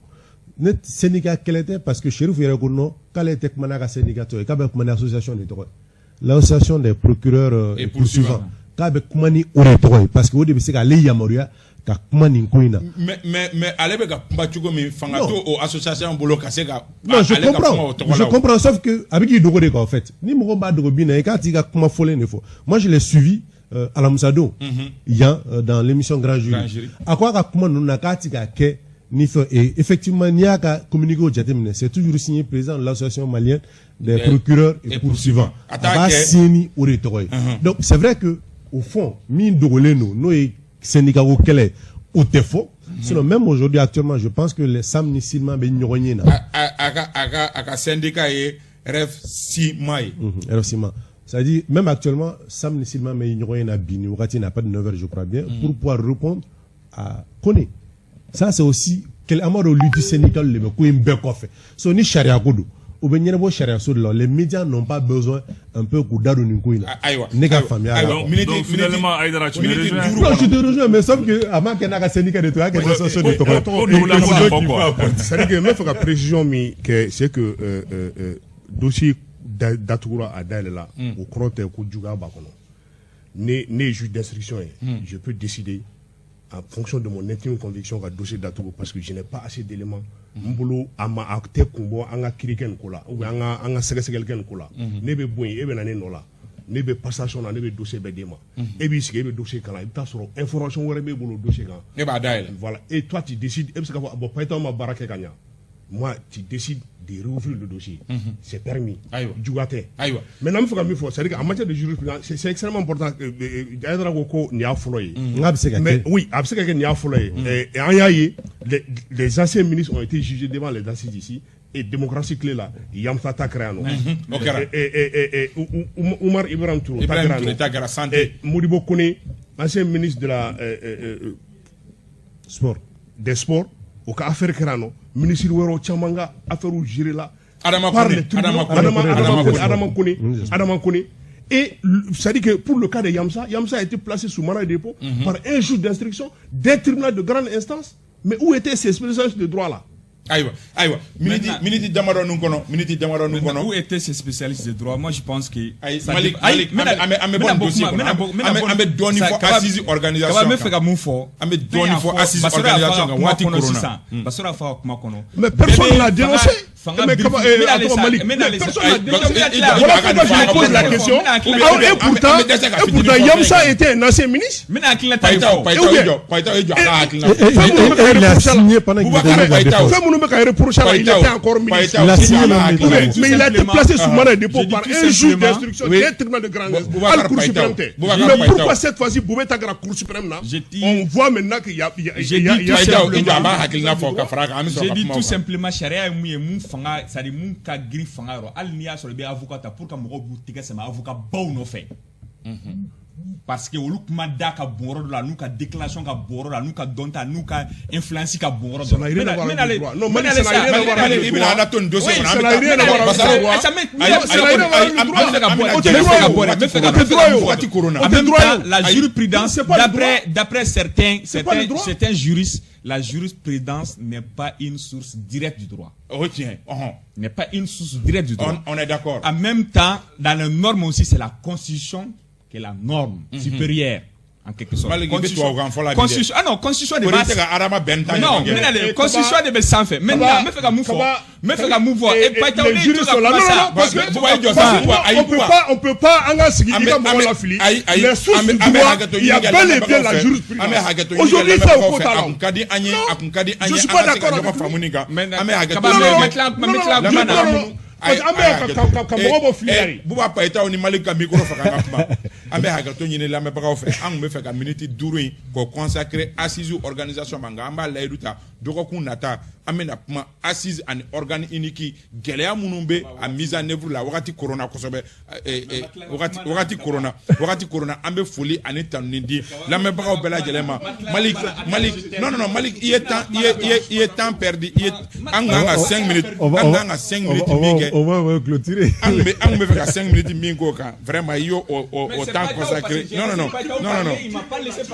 ne syndicat kɛlɛ tɛ, parce que Chérif yɛrɛ ko non, k'ale tɛ kuma n'a ka syndicat tɔgɔ ye, k'a bɛ kuma ni association de tɔgɔ ye, l'association des procureurs et et poursuivants, k'a bɛ kuma ni o de tɔgɔ ye, parce que o de bɛ se k'ale yamaruya ka kuma nin ko in na. Mais ale bɛ ka kuma cogo min, fanga Non. t'o o association bolo ka se ka Non, je ale ka kuma o comprends. tɔgɔ Je la o. comprends, sauf que a bɛ k'i dogo de quoi, en fait. Ni mɔgɔ b'a dogo bin na, i k'a tigi ka kuma fɔlen de fɔ. Moi, je l'ai suivi Alamisa don, yan dans l'émission Grand Jury. Grand Jury. A ko a ka kuma ninnu na k'a ti k'a kɛ ni fɛn, et effectivement, n'i y'a ka communiqué jateminɛ, c'est toujours signé président de l'association malienne des procureurs et et poursuivants. A A t'a b'a kɛ- signé ni o de tɔgɔ ye. Donc c'est vrai que au fond, min dogolen don, n'o ye syndicat ko kɛlɛ, o tɛ fɔ. Sinon, même aujourd'hui, actuellement, je pense que les SAM ni SYLMA bɛ ɲɔgɔn ye na. A ka syndicat ye RFSIMA ye. RFSIMA. C'est-à-dire, même actuellement, SAM ni SYLMA bɛ ɲɔgɔn ye na bi ni wagati n'a pas de 9 heures, je crois bien, pour pouvoir répondre à Kone. Ça, c'est aussi, quel an b'a dɔn lutte syndicale de bɛ ko in bɛɛ kɔfɛ. So ni sariya ko don, O bɛ ɲɛnabɔ sariyaso de la. Les médias n'ont pas besoin un peu k'u da don nin ko in na. Ayiwa. Ne ka faamuya la. Donc finalement, Aïdara, tu me rejoins. Non, je te rejoins, mais sauf que a ma kɛ n'a ka syndicat de to, a y'a kɛ association de tɔgɔ ye. C'est-à-dire que n bɛ fɛ ka précision min kɛ, c'est que dossier datugura, a dayɛlɛla, o kɔrɔ tɛ ko juguya b'a kɔnɔ. Ne ye juge d'instruction ye, je peux décider en fonction de mon intime conviction ka dossier datugu parce que je n'ai pas assez d'éléments n bolo, a ma a tɛ kun bɔ an ka kiiri kɛ nin ko la ou bien an ka sɛgɛsɛgɛli kɛ nin ko la. Ne bɛ bɔ yen, e bɛ na ne nɔ la, ne bɛ passation na, ne bɛ dossier bɛɛ d'e ma, e b'i sigi, e bɛ dossier kalan, i bɛ taa sɔrɔ information wɛrɛ b'e bolo dossier kan. Ne b'a dayɛlɛ. Voilà, et toi tu décides, e bɛ se k'a fɔ bon, Payitaw ma baara kɛ ka ɲa, moi tu décides de réouvrir le dossier. C'est permis. Juguya tɛ. Ayiwa. Maintenant, n bɛ fɛ ka min fɔ, c'est-à-dire qu'en matière de jurisprudence, c'est extrêmement important. Aïdara ko ko nin y'a fɔlɔ ye. N k'a bɛ se ka kɛ. Mais oui, a bɛ se ka kɛ nin y'a fɔlɔ ye. Et an y'a ye, les anciens ministres ont été jugés devant les assises ici. Et démocratie clé là, Yamsa ta kɛra yan nɔ. O kɛra. Oumar Ibrahim Touré ta kɛra yan nɔ. Ibrahim Touré ta kɛra santé. Modibo Kone, ancien ministre de la sport, des sports, o ka affaire kɛra yan nɔ. Ministre wɛrɛw caman ka affaire géré la. Adama Kone, Adama Kone, Adama Kone. Et c'est-à-dire que pour le cas de Yamsa, Yamsa a été placé sous mandat de dépôt par un juge d'instruction d'un tribunal de grande instance. Mais où étaient ces spécialistes de droit là? Ayiwa, ayiwa, miniti damadɔ nun kɔnɔ, miniti damadɔ nun kɔnɔ. Où étaient ces spécialistes de droit? Moi je pense que ayi, Malik, Malik, an bɛ bɔ nin dossier kɔnɔ, an bɛ dɔɔni fɔ assise organisation kan. Kaba, n bɛ fɛ ka mun fɔ? An bɛ dɔɔni fɔ assise organisation kan waati korona. Basɔrɔ y'a fɔ a ka kuma kɔnɔ. Mais personne n'a dénoncé. Mais Malik, mais personne n'a dénoncé. Voilà pourquoi je me pose la question. Et pourtant Yamsa était un ancien ministre. N bɛna hakilina ta fɔ. Payitaw, e jɔ a ka hakilina fɔ. Il a signé pendant qu'il était la défense. Fɛn minnu bɛ ka reprocher la, il était encore ministre. Il a signé. Mais il a été placé sous mandat de dépôt par un juge d'instruction d'un tribunal de grande instance. Hali Cour suprême tɛ. Mais pourquoi cette fois-ci Boubé ta kɛra Cour suprême na? On voit maintenant qu'il y a I jɔ, a b'a hakilina fɔ ka fara a kan, an bɛ sɔrɔ J'ai ka dit kuma o tout kan. simplement, sariya ye mun ye, mun fanga, c'est à dire mun ka girin fanga yɔrɔ, hali n'i y'a sɔrɔ i bɛ avocat ta pour que mɔgɔw b'u tɛgɛ sɛmɛ avocat baw nɔfɛ, parce que olu kuma da ka bon yɔrɔ dɔ la, n'u ka déclaration ka bon yɔrɔ dɔ la, n'u ka dɔnta, n'u ka influence ka bon yɔrɔ dɔ la. Ça n'a rien à voir avec le droit. Non, Mali, ça n'a rien à voir avec le I bɛna an na to nin dossier kɔnɔ, an Ça n'a bɛ rien à voir taa avec le droit. Basaro. Ça n'a rien à voir avec le droit. N bɛ fɛ ka bɔ O n tɛ bɛ fɛ droit ka ye o. bɔ dɛ, n bɛ fɛ ka O tɛ droit ye o. Waati korona. O En tɛ même droit ye temps, o. la jurisprudence, C'est pas le d'après certains, C'est pas le certains, droit. certains juristes, la jurisprudence n'est pas une source directe du droit. O tiɲɛ, ɔhɔn. N'est pas une source directe du droit. On est d'accord. En même temps, dans les normes aussi, c'est la constitution qui est la norme supérieure, en quelque sorte. Malik, i bɛ tubabukan fɔ la bi dɛ. Constitution, ah non, constitution de Ko n'i b'a tɛ ka Adama bɛn ta Non, ɲɔgɔn kɛ. n bɛna le constitution de bɛ sanfɛ. Maintenant, n bɛ fɛ ka mun fɔ? N bɛ fɛ ka mun fɔ? E Payitaw, les ne ye to juristes ka sont là. kuma Non, sa. non, non, parce que Buba, i jɔ sa, Buba, ayi, on peut Buba. pas, on peut pas an ka sigi An i bɛ- ka an mɔgɔ bɛ- lafili. ayi, ayi, Les sources an bɛ du droit, hakɛ to il y a ɲini ka bel et bien lamɛnbagaw la fɛ. jurisprudence. An bɛ hakɛ to ɲini ka Aujourd'hui, ça, lamɛnbagaw o ko fɛ. t'a la. A kun ka di an ye, a kun ka di an Je ye, suis an pas ka se ka d'accord ɲɔgɔn avec faamu nin kan. Maintenant, An bɛ hakɛ to Kaba, ɲini n ka bɛ tila n bɛ tila Non, kuma na. non, non. Parce que an bɛ ka mɔgɔ bɔ fili la de. Buba Payitaw ni Malik ka micro faga an ka kuma. An bɛ hakɛto ɲini lamɛnbagaw fɛ. An tun bɛ fɛ ka miniti 5 in k'o consacrer assise organisation ma, nka an b'a layidu ta, dɔgɔkun nata an bɛna kuma assise ani organe unique, gɛlɛya minnu bɛ a mise en œuvre la wagati korona kosɛbɛ. Wagati korona, wagati korona. An bɛ foli ani tanuni di lamɛnbagaw bɛɛ lajɛlen ma. Malik, Malik, non, non, non, Malik, i ye temps, i ye temps perdu. I ye an kan ka 5 minutes, an kan ka 5 minutes min kɛ. On va clôturer. An kun bɛ fɛ ka 5 minutes min k'o kan, vraiment i y'o o temps consacré. Non, non, non, non, non, non,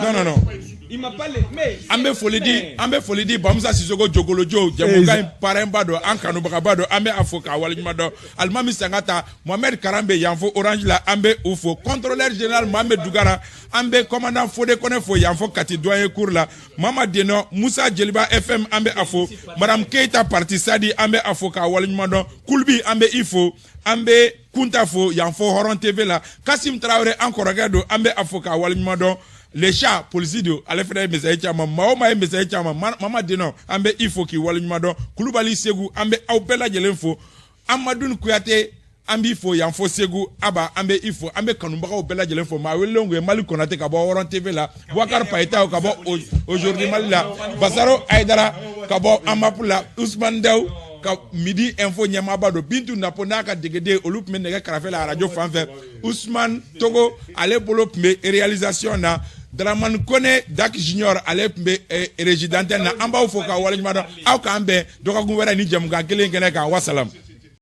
non, non, non. Il m'a pas mais An bɛ foli di, an bɛ foli di Bamusa Sisoko Jogolojo, jɛmukan in parrain ba don, an kanubagaba don, an bɛ a fo k'a waleɲuman dɔn. Alimami Sangata, Mohamed Karambe yan fo Orange la, an bɛ u fo. Contrôleur général Mohamed Dugara, an bɛ commandant Fode Kɔnɛ fo yan fo Kati doyen cour la. Mama Denɔ Musa Jeliba FM, an bɛ a fo. Madame Keita Parti Sadi, an bɛ a fo k'a waleɲuman dɔn. Kulbi, an bɛ i fo. An bɛ Kunta fo yan fo Hɔrɔn TV la. Kasim Tarawele, an kɔrɔkɛ don, an bɛ a fo k'a waleɲuman dɔn. Le chat polisi don, ale fana ye message caman, maa o maa ye message caman. Mama Denɔ, an bɛ i fo k'i waleɲuman dɔn. Kulubali Segu, an bɛ aw bɛɛ lajɛlen fo. Amadou Kuyate, an b'i fo yan fo Segu. Aba, an bɛ i fo. An bɛ kanubagaw bɛɛ lajɛlen fo. Maa welelenw kun ye Mali Konate ka bɔ Hɔrɔn TV la, Boubacar Payitaw ka bɔ Aujourd'hui Mali la, Basaro Ayidara ka bɔ Amap la, Ousmane Daw ka Midi Info ɲɛmaaba don, Bintu Napo n'a ka degeden, olu tun bɛ nɛgɛ karafe la arajo fan fɛ, Ousmane Togo ale bolo tun bɛ réalisation na, Dramane Kone Dak Junior ale tun bɛ régie d'antenne na. An b'aw fo k'aw waleɲuman dɔn. Aw k'an bɛn dɔgɔkun wɛrɛ ni jɛmukan kelen kɛnɛ kan. Wasalam.